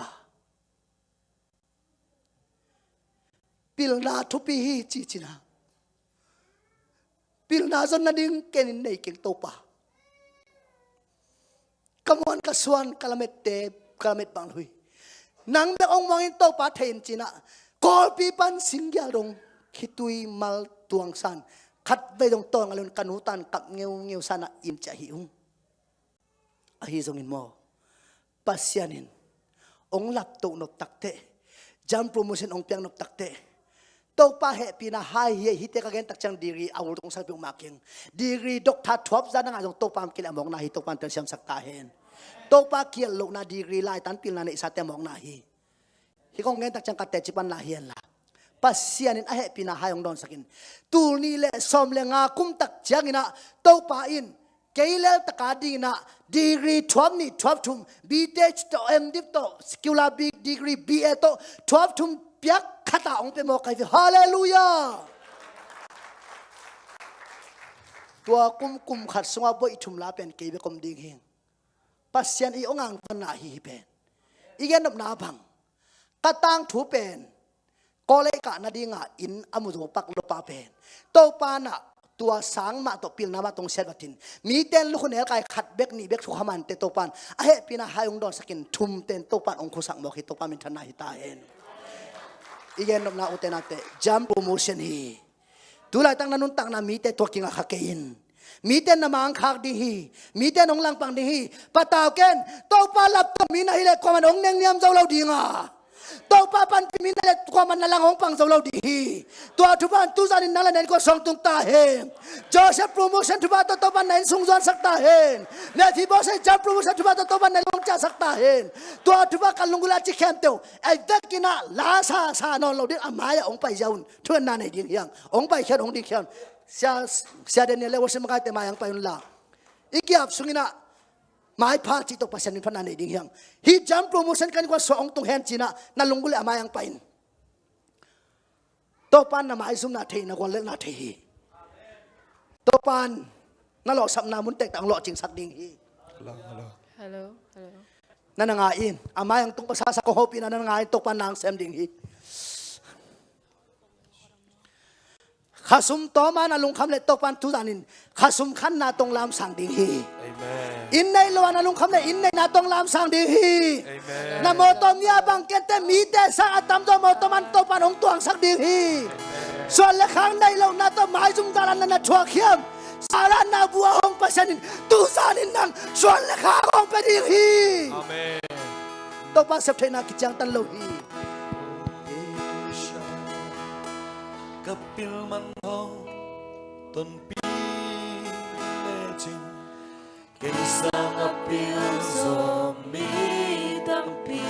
pilna thupi hi ci-in ah, pilna zon nading ken inn nei keng Topa. Ka muan ka suan ka lamette ka lamet bang lo hi. Nang bek hong muang in Topa thei in ci-in ah Kawlpi pan singgial dong khitui mal tuangsan Khatvei zong tawn ngal un, ka nu tan kap ngeungeu sana in ciah hi ung. Ahi zongin maw, Pasian in hong laptoh nop takteh, jump promotion hong piak nop takteh, Topa hehpihna hai hi. Hihte ka gen tak ciang degree a ultung sak peuhmah keng. Degree doctor thuap zah na ngah zong Topa hong kileh a mawkna hi. Topa in telsiamsak ta hen. Topa kial lohna degree laitan pilna neihsate a mawkna hi. Hih kong gen tak ciang ka teci pan la hi hen la, Pasian in a hehpihna hai hong dawnsak in. Tul nih le sawm le nga kum tak ciangin ah Topa in kei lel taka dingin ah degree thuap nih thuap thum, B Th tawh, M Div tawh, secular B, degree B A tawh, thuap thum piak khat ah hong pia mawk ka hi ve. Halleluiah. Tua kum, kum khat sungah boih thum la pen kei bek om ding hi. Pasian i hong angtonna ahi hi pen. I gen nopna bang, ka tangthu pen college kah nadingah inn a mu zo pak lopa pen, Topa in ah tua sang mah tawh pilna mah tawh hong siat vat in, mite in lukhu nelkai khat bek nih bek thukha mante Topa in a hehpihna hai hong dawnsak in, thum ten Topa in hong khusak mawk hi. Topa minthanna hi ta hen. I gen nopna, ute naute, jump promotion hi. Tu laitak na nuntakna mite tua kingah kha kei in. Mite na mangkhak ding hi. Mite nong langpang ding hi. Patau ken, Topa laptoh mi na hileh kuaman hong nengniam zo lo ding a, Topa panpih mi na hileh kuaman na lang hong pang zo lo ding hi. Tua thupha in tuzan in nang le na innkuan suang tung ta hen. Joseph promotion thupha tawh Topa in na inn sung zuansak ta hen. Mephibosheth jump promotion thupha tawh Topa in na inn hong ciahsak ta hen. Tua thupha ka lunggulh a ci khempeuh, ei vekin ah la sa sa nawn lo ding, a mai-ah hong pai ziau un. Thuanna nei ding hi hang. Hong paikhia un, hong dingkhia un. Sia, Sia Daniel le worship makaite mai-ah hong pai unla, i kiap sungin ah maipha cih tawh Pasian in phatna nei ding hi hang. Hih jump promotion kan kuan suah hong tung hen ci-in ah na lunggulh le a mai-ah hong pai in. Topa in na maizumna thei, na guallelhna thei hi. Topa in na lawhsapna mun tektak hong lawhcingsak ding hi. Hello, hello. Hello, hello. Na na ngai in, a mai-ah hong tung pasasa kong hopihna na na ngai in, Topa in na hong sem ding hi. Khasum tawm a na lungkham leh Topa in tuzan in khasum khanna tawh hong lamsang ding hi. Amen. Inn nei lo a na lungkham leh inn neina tawh hong lamsang ding hi. Amen. Na mawtaw mi-a bang kente, mite sang a tamzaw mawtaw man Topa in hong tuangsak ding hi. Amen. Suan le khak nei lohna tawh maizum galanna na thuak hiam? Sarah na bu a hong Pasian in tuzan in nang suan le khak hong pia ding hi. Amen. Topa septheihna kiciangtan lo hi. Ka pil man hong tonpih lecin, kei sangin a pil zaw mi tampi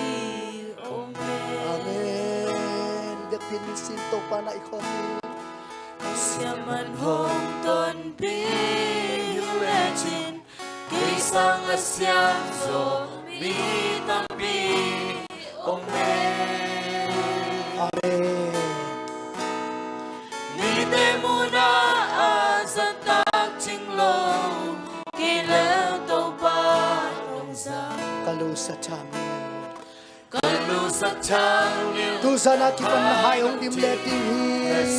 om e. Amen. Biakpiin sin Topa na i khawm hi. Ka siam man hong tonpih lecin, kei sangin a siam zaw mi tampi om e. Amen. Mite muhna a zahtak cing lo, kei lel Topa nong zang. Ka lu sa thang. Ka lu sa thang nil. Tuzan a kipanna hai hong dim le ding hi.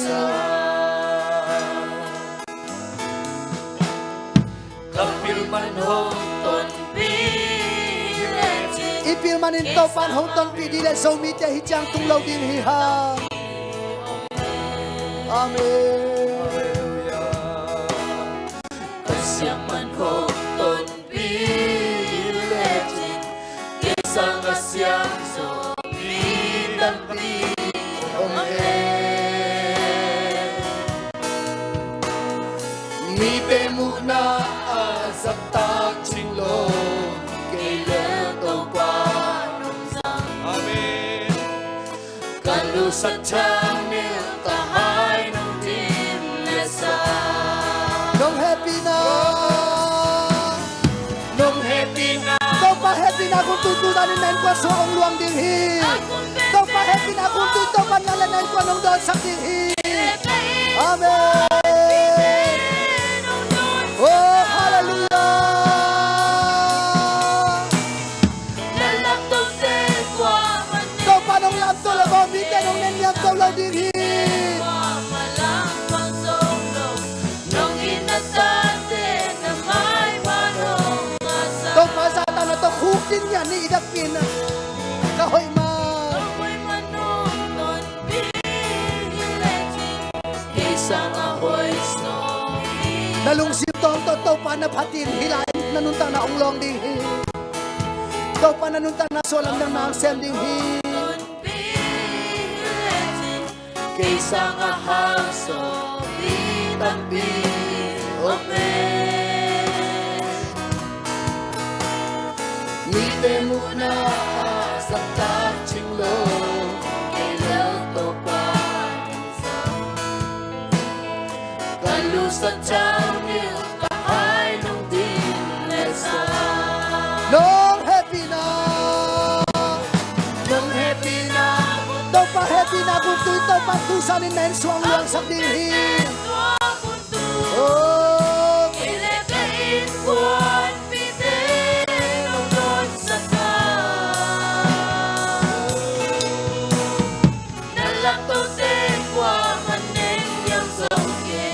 Ka pil man hong tonpih lecin. I pil manin Topa in hong tonpih ding leh Zomite hih ciang tung lo ding hi hang. Amen. Ka siam man hong tonpih lecin, kei sangin a siam zaw mi tampi om e. Mite muhna a zahtak cing lo, kei lel Topa nong zang. Amen. Ka lu sa thang nil, ka hai nong dim le sa. Nong hehpihna, nong hehpihna, Topa hehpihna guntu tuzan in na innkuan sungah hong luang ding hi. Topa hehpihna guntu Topa in nang le na innkuan hong dawnsak ding hi. Amen. Oh, halleluiah. Topa nong lamto le baw mite nong nenniamto lo ding hi. Topa zahtakna tawh khuk ding ngiat ni i dakpi in ka hoih ma. Kei sangin a hoih zaw Na lungsim tawng tawh Topa na phat in, hih lai na nuntakna hong lawng ding hi. Topa na nuntakna sua lamdang na hong sem ding hi. Kei sangah hausa mi tampi om e. Mite muhna ah zahtak cing lo, kei lo Topa nong zang. Ka lusa cang niu, ka hai nong dim le sa. Nong hehpihna, nong hehpihna, Topa hehpihna gun tui, Topa tui sanin na innsuang luangsak ding hi. Oh. Kei le ka innkuanpihte nong dawnsak a, na laptohte kuaman neng hiam zo kei,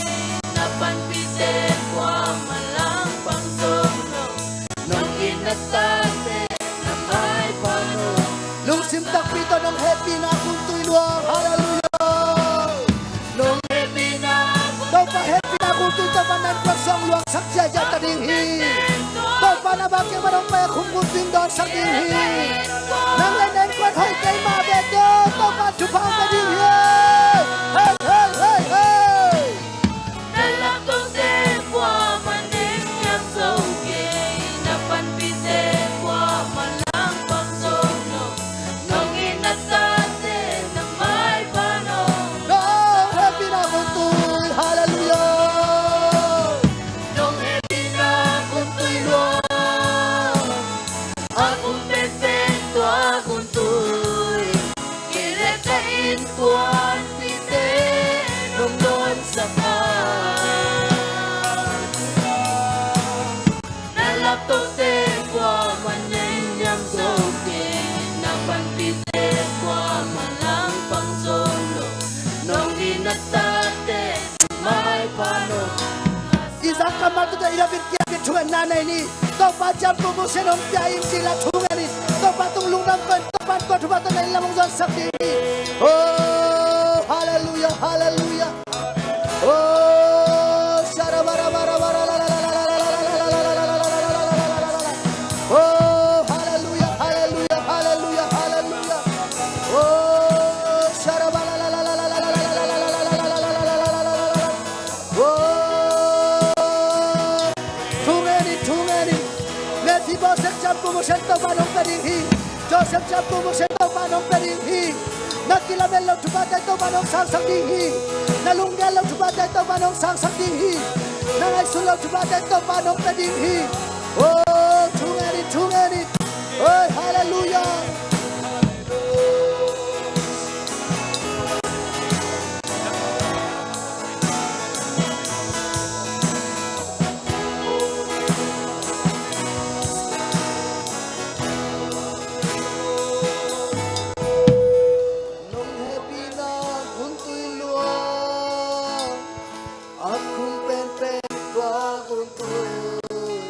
na panpihte kuaman langpang zo lo, nong it na tate na maipha nong. Lungsim takpi tawh nong hehpihna gun tui luang. Halleluiah. Nong hehpihna, Topa hehpihna gun tui, Topa na innkuan suang luangsak ziahziah ta ding hi. Topa na bak kiang pan hong pai a khum gun tui in dawnsak ding hi. Nang le na innkuan hoih kei mah ve teh, Topa thupha hong pia ding hi. Hei, hei, hei, hei. Na laptohte kuaman neng hiam zo kei, na panpihte kuaman langpang zo lo, nong it na tate na maipha nong. Nong hehpihna gun tui, halleluiah. Nong hehpihna gun tui luang, a khum penpen tua gun tui. Kei le ka innkuanpihte nong dawnsak a, na laptohte kuaman neng hiam zo kei, na panpihte kuaman langpang zo lo, nong it na tate na maipha nong. I zak kammal tawh i lak in kiam in thungetna nei ni. Topa ciam promotion hong pia in ci la thungen in. Topa tung lungdam kawin, Topa tua thupha tawh na inn lam hong zuansak ding hi. Oh, halleluiah, halleluiah. Oh, shara bara bara bara la la la la la la la la la la la la la la la la la. Oh, halleluiah, halleluiah, halleluiah, halleluiah. Oh, shara bara la la la la la la la la la la la la la la la la la la la. Oh, thungen in, thungen in. Mephibosheth ciam promotion Topa nong pia ding hi. Joseph ciam promotion Topa nong pia ding hi. Na kilamen loh thuphate Topa nong sangsak ding hi. Na lunggel loh thuphate Topa nong sangsak ding hi. Na ngaihsun loh thuphate Topa nong pia ding hi. Oh, thungen in, thungen in. Oi, halleluiah. Nong hehpihna gun tui luang, a khum penpen tua gun tui.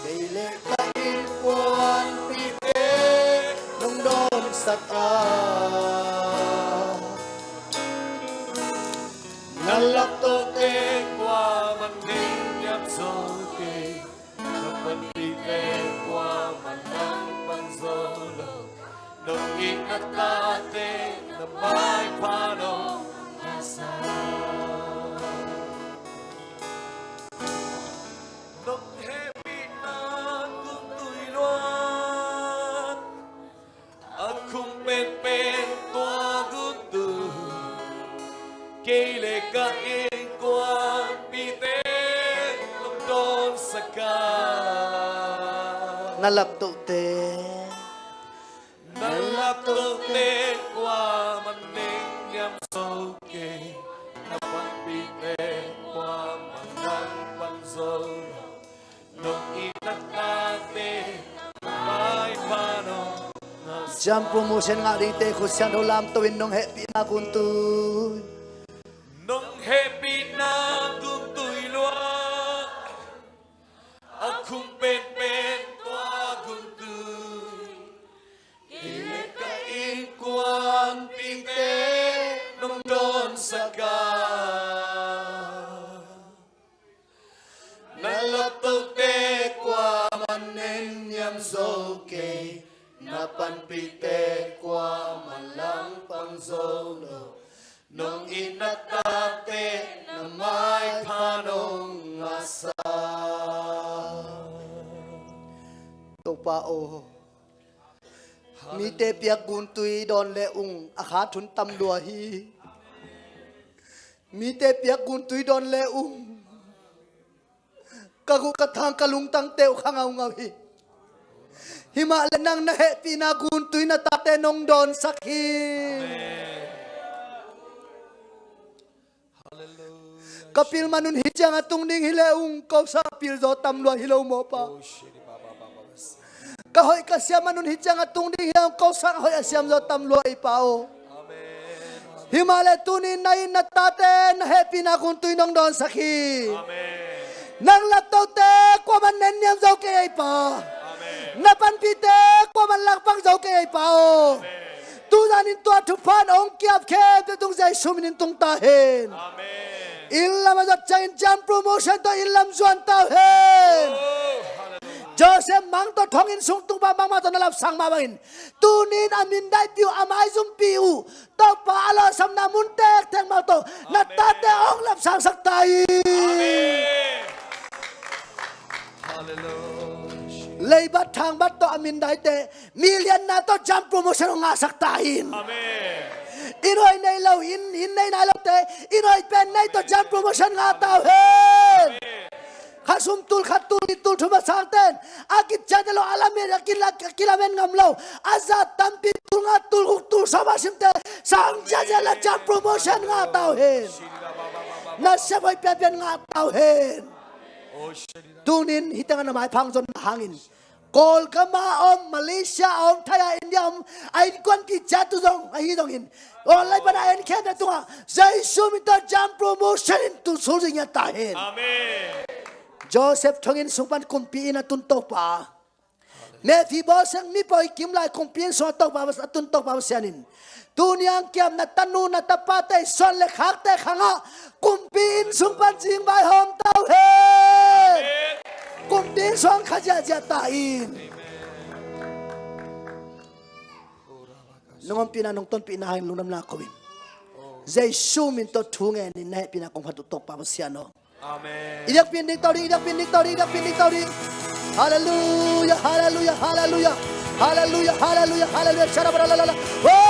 Kei le ka innkuanpihte nong dawnsak a, na laptohte kuaman neng hiam zo kei, na panpihte kuaman langpang zo lo, nong it na tate na maipha nong. Nong hehpihna gun tui luang, a khum penpen tua gun tui. Kei le ka innkuanpihte nong dawnsak a, na laptohte, na laptohte kuaman neng hiam zo kei, na panpihte kuaman langpang zo lo, nong it na tate na maipha nong. Ciam promotion ngah dingte khut siangtho lamto in, nong hehpihna gun tui. Nong hehpihna gun tui luang, a khum penpen tua gun tui. Kei le ka innkuanpihte nong dawnsak a, Pa aw. Mite piak guntui dawn le ung a khat hun tam lua hi. Mite piak guntui dawn le ung ka guh ka thang ka lungtangte uh kha ngaungau hi. Himah le nang na hehpihna guntui na tate nong dawnsak hi. Ka pil manun hi ciang a tung ding hi le ung ko sang a pil zaw tam lua hi lo maw pa. Ka hoih ka siam manun hi ciang a tung ding hi le ung ko sang a hoih a siam zaw tam lua ei pa aw. Himah le tuni na in na tate na hehpihna guntui nong dawnsak hi. Nang laptote kuaman nenniam zo kei ei pa. Na panpihte kuaman langpang zo kei ei pa aw. Tuzanin tua thupha in hong kiap khempeuh tung Jesu minin tung ta hen. Inn lam a zat ciangin jump promotion tawh inn lam zuan ta hen. Joseph Mang tawh thonginn sung tung pa bangmah tawh na lapsang mah bangin tunin a mindaihpih uh a maizumpi uh Topa a lawhsamna mun tektek mah tawh na tate hong lapsangsak ta hi. Leibat thangbat tawh a mindaite million na tawh jump promotion hong ngahsak ta in. Inn hoih nei lo, inn, inn nei nai lote inn hoih pen nei tawh jump promotion ngah ta uh hen. Kha sum tul khat tul nih tul thum a sangten a kitsiate lo a lamen a kila, a kilamen ngam lo a za tampi tul nga tul guk tul sawm a simte sang ziahziah la jump promotion ngah ta uh hen. Na sep hoih pianpian ngah ta uh hen. Tunin hih tengah na maiphang zonna hangin Kawlgam a om, Malaysia a om, Thai a, India a om a innkuanpih ciat uh zong ahi zongin online pan a en khempeuh tungah Jesu min tawh jump promotion in tul sulzing ngiat ta hen. Joseph thonginn sung pan kumpi inn a tun Topa, Mephibosheth mipawi kim lai kumpi inn sungah Topa a tun Topa Pasian in tuni a hong kiam na tanu na tapate suan le khakte khangah kumpi inn sung pan zing vaihawm ta uh hen. Kumpi inn sung khah ziahziah ta in. Nong ompihna nong tonpihna hangin lungdamna ko in Jesu min tawh thu ngenin na hehpihna kong phat uh Topa Pasian aw. I diakpin ding to ding, i diakpin ding to ding, i diakpin ding to ding. Halleluia, halleluia, halleluia. Halleluia, halleluia, halleluia. Shara bara la la la. Hey!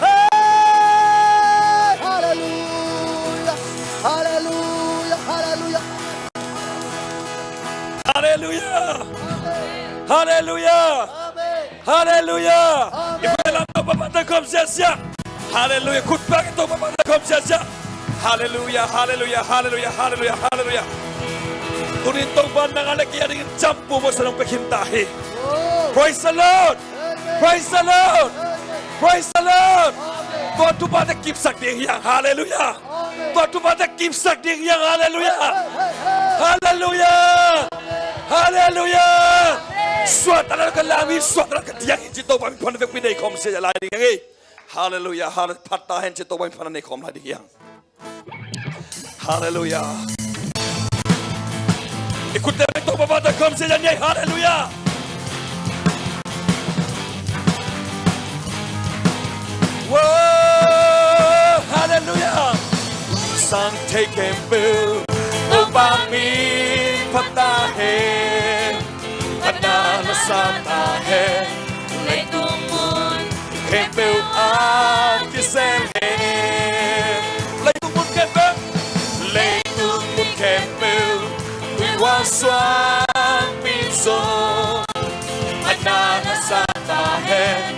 Hey! Halleluia. Halleluia, halleluia. Halleluia. Halleluia. Halleluia. I khut lam Topa pan tawh khawm siasia. Halleluia. Khut bang in Topa pan tawh khawm siasia. Halleluia, halleluia, halleluia, halleluia, halleluia. Tunin Topa nang a le kei a dingin jump promotion hong pia khin ta hi. Praise the Lord. Praise the Lord. Praise the Lord. Tua thupha tawh kipsak ding hi hang. Halleluia. Tua thupha tawh kipsak ding hi hang. Halleluia. Halleluia. Halleluia. Suahtakna tawh ka lam hi, suahtakna tawh ka diang hi ci Topa min phatna vekpi nei khawm sia lai ding hi hang. Halleluia. Hallel-, phat ta hen ci Topa min phatna nei khawm lai ding hi hang. Halleluia. I khutte bek Topa pan tawh khawm sia lai ni ei. Halleluia. Wow, halleluia. Sang thei khempeuh Topa min phat ta hen. Phatna na sa ta hen. Leitung mun khempeuh a kisel hen. Leitung mun khempeuh. Leitung mun khempeuh. Tuihual suangpi zong phatna na sa ta hen.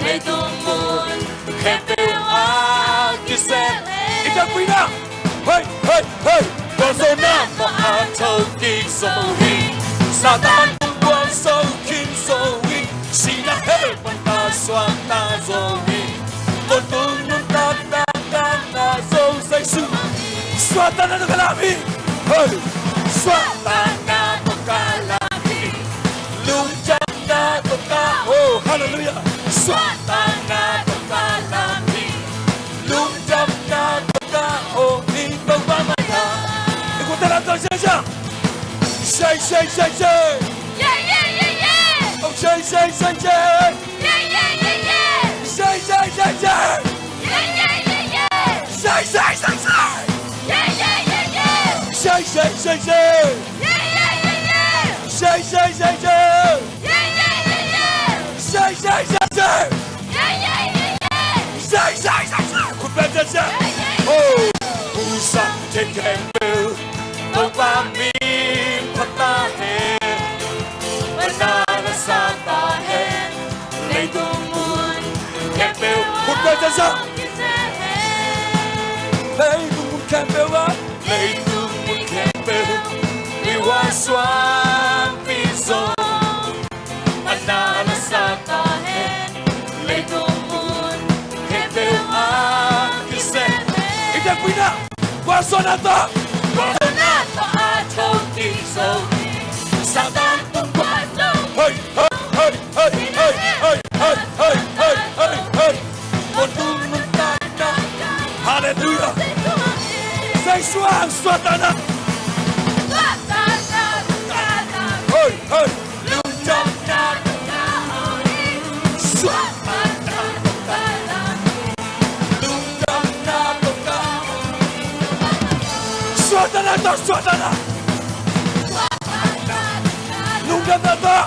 Leitung mun khempeuh a kisel hen. I takpi na. Hei, hei, hei. Gualzawhna mawh a thokik zo hi. Satan tung gualzo khin zo hi. Sihna hell pan ta suak ta zo hi. Tawntung nuntakna kang ta zo Jesu. Suahtakna tawh ka lam hi. Hei. Suahtakna tawh ka lam hi. Lungdamna tawh ka, oh, halleluia. Suahtakna tawh ka lam hi. Lungdamna tawh ka, oh, hi Topa mai-ah. I khutte lam tawh sia sia. Shei, shei, shei, shei. Yeah, yeah, yeah, yeah. Oh, shei, shei, shei, shei. Yeah, yeah, yeah, yeah. Shei, shei, shei, shei. Yeah, yeah, yeah, yeah. Shei, shei, shei, shei. Yeah, yeah, yeah, yeah. Shei, shei, shei, shei. Yeah, yeah, yeah, yeah. Say, say, say, say. Say, say, say, say. Say, say, say, say. Khut beng, say, say. Oh. Hu sam thei khempeuh Topa min phat ta hen. Mana la sa ta hen. Leitung mun khempeuh. Khut beng, say, say. Leitung mun khempeuh ah. Leitung mun khempeuh i huan suangpi zong mana la sa ta hen. Leitung mun khempeuh a kisem hen. I tek pina, kua suan a ta, kua suan a ta a thong ki zo. Satan tung kua zo. Hei, hei, hei. Hallelujah. Say suang, suatana. Hei, hei. Lungdamna tawh ka hong it. Suatana tawh ka hong it. Lungdamna tawh ka hong it. Suatana tawh, suatana. Lungdamna tawh.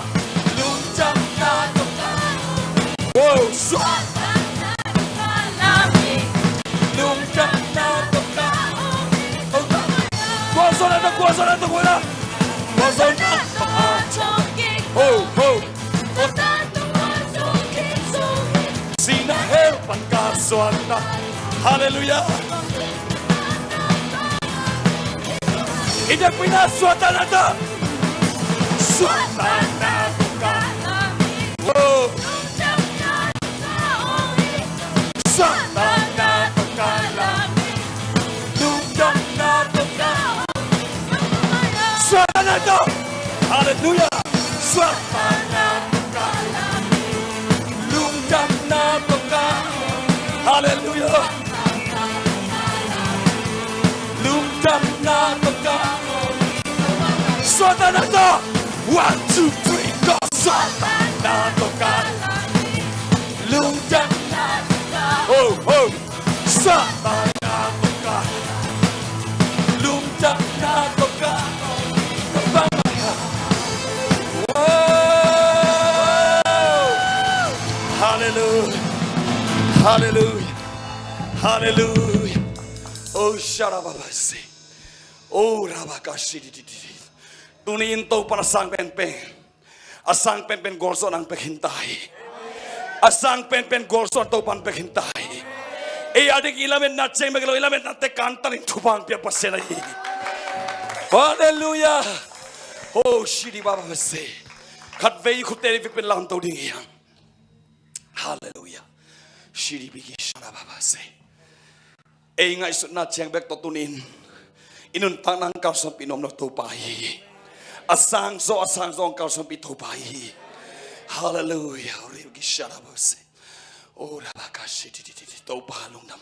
Lungdamna tawh ka hong it. Wow, suatana tawh ka hong it. Lungdamna tawh ka hong it. Kua suatana tawh, kua suatana tawh, kua na. Kua suatana tawh. Ho, ho. Sina hell pan ka suatana. Hallelujah. I tek pina, suatana tawh. Suatana tawh ka. Oh. Suatana tawh ka. Lungdamna tawh ka. Suatana tawh. Hallelujah. Suatana tawh ka. Lungdamna tawh ka. Hallelujah. Lungdamna tawh ka. Suatana tawh. One, two, three, go. Suatana tawh ka. Lungdamna tawh ka. Oh, oh. Suatana tawh ka. Lungdamna tawh ka. Wow. Hallelujah. Hallelujah. Hallelujah. Oh, sharababasi. Oh, rabakasi di di di di. Tuni in Topa na sang penpen. A sang penpen gualzawhna hong pia khin ta hi. A sang penpen gualzawhna Topa'n pia khin ta hi. Ei a ding i lametna ciang bek lo, i lametnate kantan in thupha hong pia Pasian ahi hi. Halleluiah. Oh, shidi baba base. Khatvei i khutte i vekpi-in lamto ding hi hang. Halleluiah. Shidi biki shada baba se. Ei ngaihsutna ciang bek tawh tuni in i nuntakna hong kalsuanpih nuam lo Topa hi. A sangzaw, a sangzaw hong kalsuanpih Topa hi. Halleluiah. Ori ki shara bose. Ora baka shi ti ti ti ti. Topa lungdam.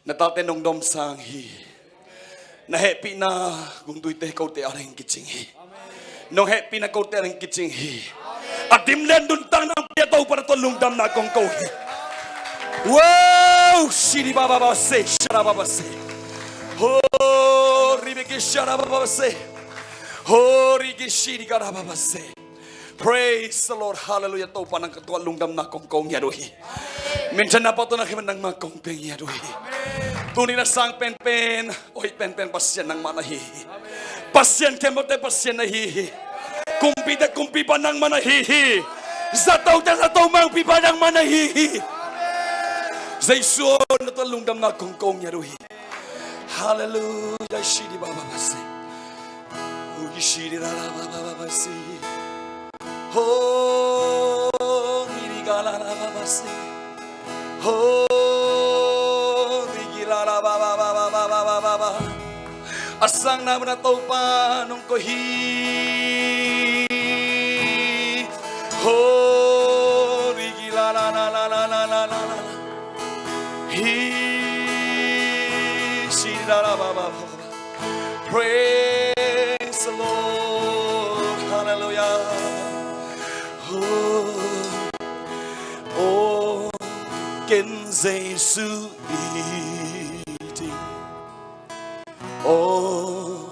Na tate nong dom sang hi. Na hehpihna gumtuite kote a ding kicing hi. Nong hehpihna kote a ding kicing hi. A dim le nuntakna hong pia Topa na tawh lungdamna kong ko hi. Wow, shidi baba base, shara baba se. Ho, ribiki shara baba se. Ho, riki shidi kara baba se. Praise the Lord. Hallelujah. Topa nang ka tawh lungdamna kong ko ngiat uh hi. Minthanna pau tawh na khempeuh nangmah kong pia ngiat uh hi. Tuni na sang penpen, oi penpen Pasian nangmah na hi hi. Pasian khempeuhte Pasian na hi hi. Kumpite kumpipa nangmah na hi hi. Zatote zato mangpipa nangmah na hi hi. Jesu aw, na tawh lungdamna kong ko ngiat uh hi. Hallelujah. Shidi baba base. Ugi shidi rara baba baba se. Ho, riri gala rara baba se. Ho, rigi rara baba baba baba baba. A sangna mun ah Topa nong koih hi. Ho, rigi rara rara rara rara. Hi, shidi rara baba baba. Praise the Lord. Hallelujah. Oh, oh, ken Jesu i ding. Oh,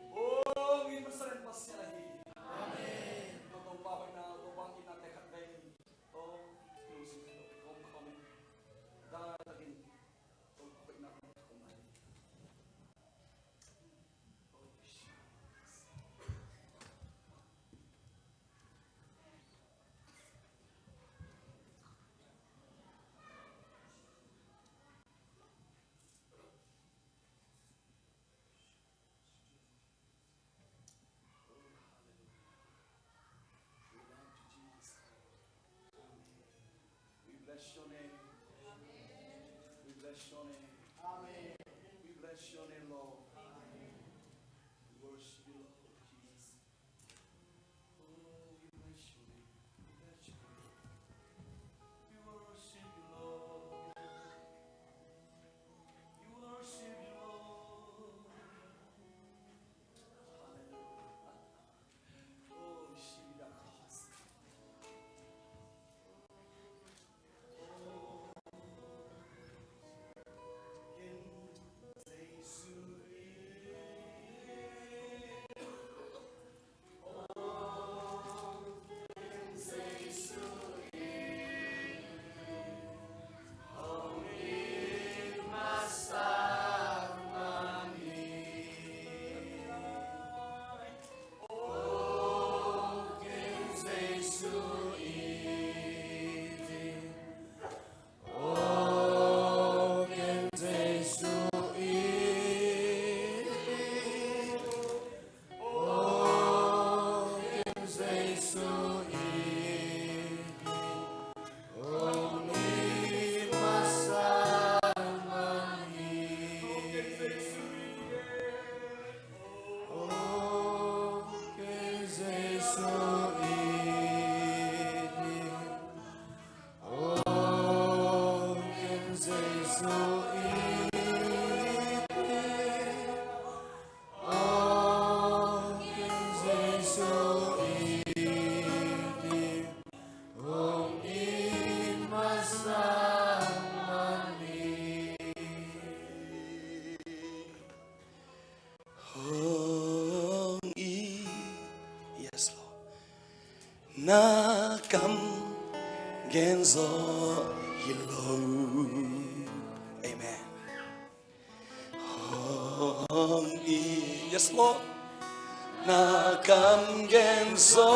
Hong it masa in Pasian ahi hi. Amen. Tua Topa hoihna, Topa itna te khat vei. Oh, closing, homecoming. Dai takin Topa hoihna. We bless your name. We bless your name. Amen. We bless your name, Lord. Amen. We worship you, Lord Jesus. Oh, we bless your name. We bless your name. We worship you, Lord. We worship you, Lord. Hallelujah. Oh, Shibida Kos. Oh, Hong it, yes, Lord. Na kam gen zo hi lo. Amen. Hong it, yes, Lord. Na kam gen zo.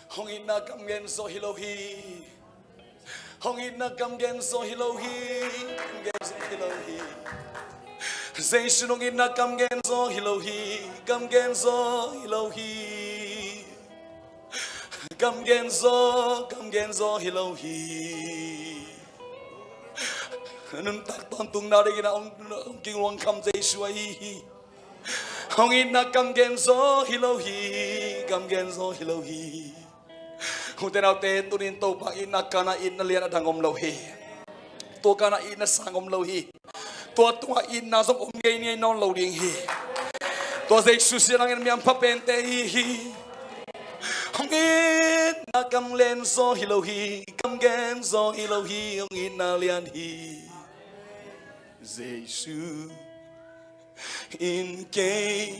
Hong itna kam gen zo hi lo hi. Hong itna kam gen zo hi lo hi. Kam gen zo hi lo hi. Jesu, hong itna kam gen zo hi lo hi. Kam gen zo hi lo hi. Kam gen zo, kam gen zo hi lo hi. Nuntak tawntungna dingin a hong, hong kingluang kham Jesu ahi hi. Hong itna kam gen zo hi lo hi. Kam gen zo hi lo hi. Ute naute, tunin Topa itna kana itna lian a dang om lo hi. Tua kana itna sang om lo hi. Tua tunga itna zong om ngei ngei nawn lo ding hi. Tua Jesu siangin mi hampha pente hi hi. Hong itna kam gen zo hi lo hi. Kam gen zo hi lo hi. Hong itna lian hi. Jesu in kei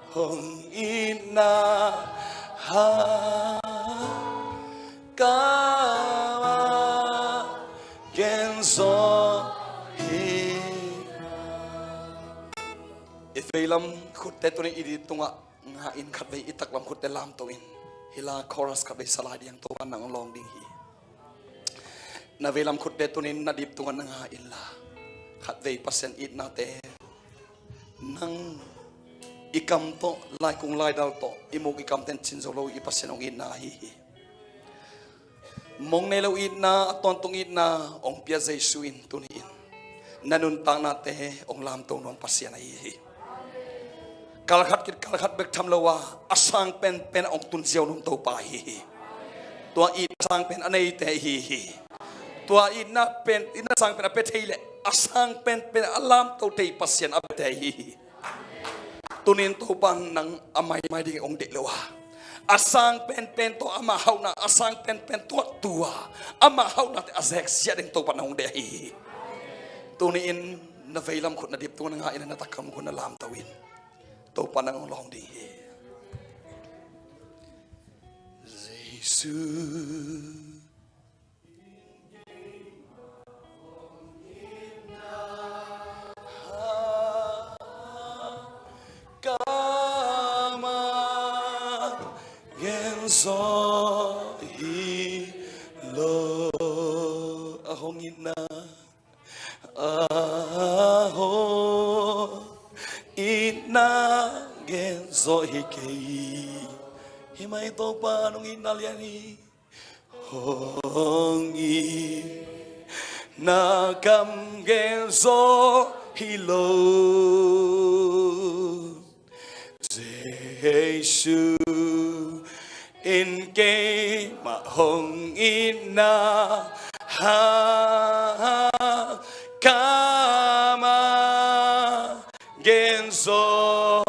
hong itna ha kama gen zo hi. I veilam khutte tunin i dip tungah nga in, khatvei i taklam khutte lamto in. Hih la chorus khatvei sa lai ding, Topa nang hong lawng ding hi. Na veilam khutte tunin na dip tungah na nga inla, khatvei Pasian itnate nang i kam tawh, laikung laidal tawh, i muk i kamten cin zo lo i Pasian hong itna ahi hi. Mong nei lo itna, a tawntung itna hong pia Jesu in tuni in na nuntaknate hong lamto nuam Pasian ahi hi. Kalkhat khit kalkhat bek tham lo a, a sang penpen a hong tun ziau nuam Topa ahi hi. Tua itna sang pen a neite ahi hi. Tua itna pen, itna sang pen a pia thei leh a sang penpen a lamto thei Pasian a piate ahi hi. Tunin Topa nang a maimai ding hong deih lo a, a sang penpen tawh ama hauhna, a sang penpen tuahtu a ama hauhnate a zek ziah ding Topa nang hong deih ahi hi. Tuni in na veilam khut na dip tungah na nga in, na taklam khut na lamto in, Topa nang hong lawng ding hi. Jesu. Kama gen zo hi lo, a hong itna, a hong itna gen zo hi kei. Hi mai Topa, nong itna lian hi. Hong itna kam gen zo hi lo, Jesu in keimah hong itna ha kama genzaw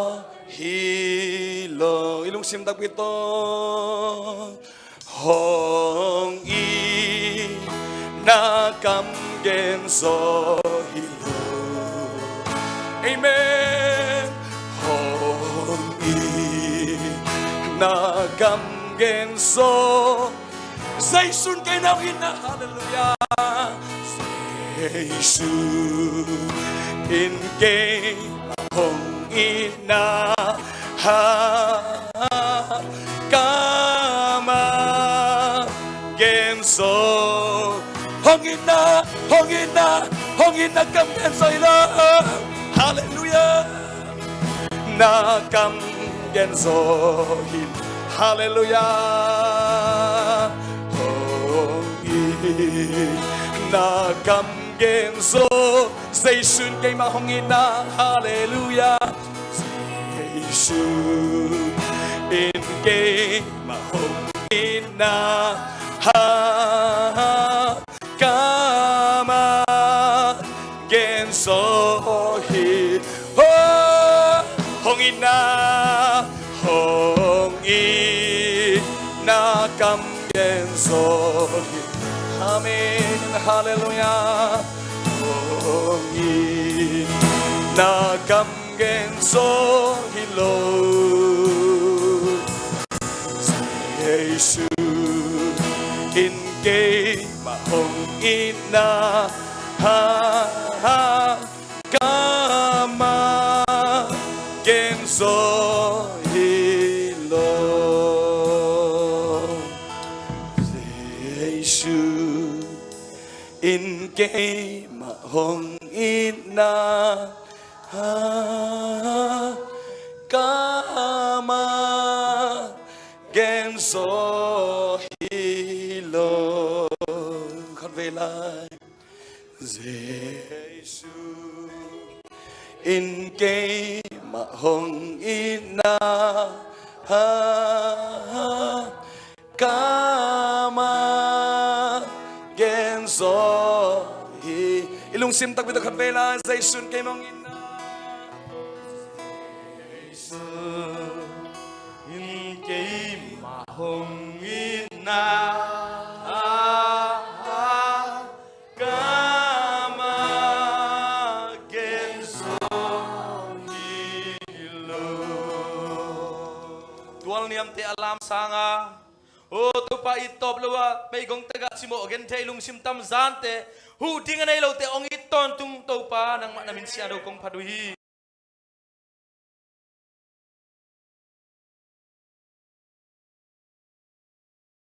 hi lo. I lungsim takpi tawh hong it na kam genzaw hi lo. Amen. Hong it na kam genzaw, Jesu in kei na hong it na. Halleluiah. Jesu in kei hong it na, ha, kam a genzaw. Hong it na, hong it na, hong it na kam genzaw hi lo. Halleluiah. Na kam genzaw hi. Halleluiah. Hong it na kam genzaw, Jesu in keimah hong it na. Halleluiah. Jesu in keimah hong it na, ha, kam a genzaw hi. Oh, hong it na, hong it na kam genzaw hi. Amen. Halleluiah. Hong it na kam genzaw hi lo. Jesu in keimah hong it na, ha, ha, kam a genzaw hi lo. Jesu in keimah hong it na, ha, kam a genzaw hi lo. Khat vei lai. Jesu in keimah hong it na, ha, ha, kam a genzaw hi. I lungsim takpi tawh khat vei lai. Jesu in keimah hong it na. Jesu in keimah hong it na, kam a genzaw hi lo. Tualniamte a lam sanga, aw Topa, it tawp lo a meigong tagah cimawh genthei lungsim tamzante, huh ding a nei lote hong it tawntung Topa, nangmah na min siangtho kong phat uh hi.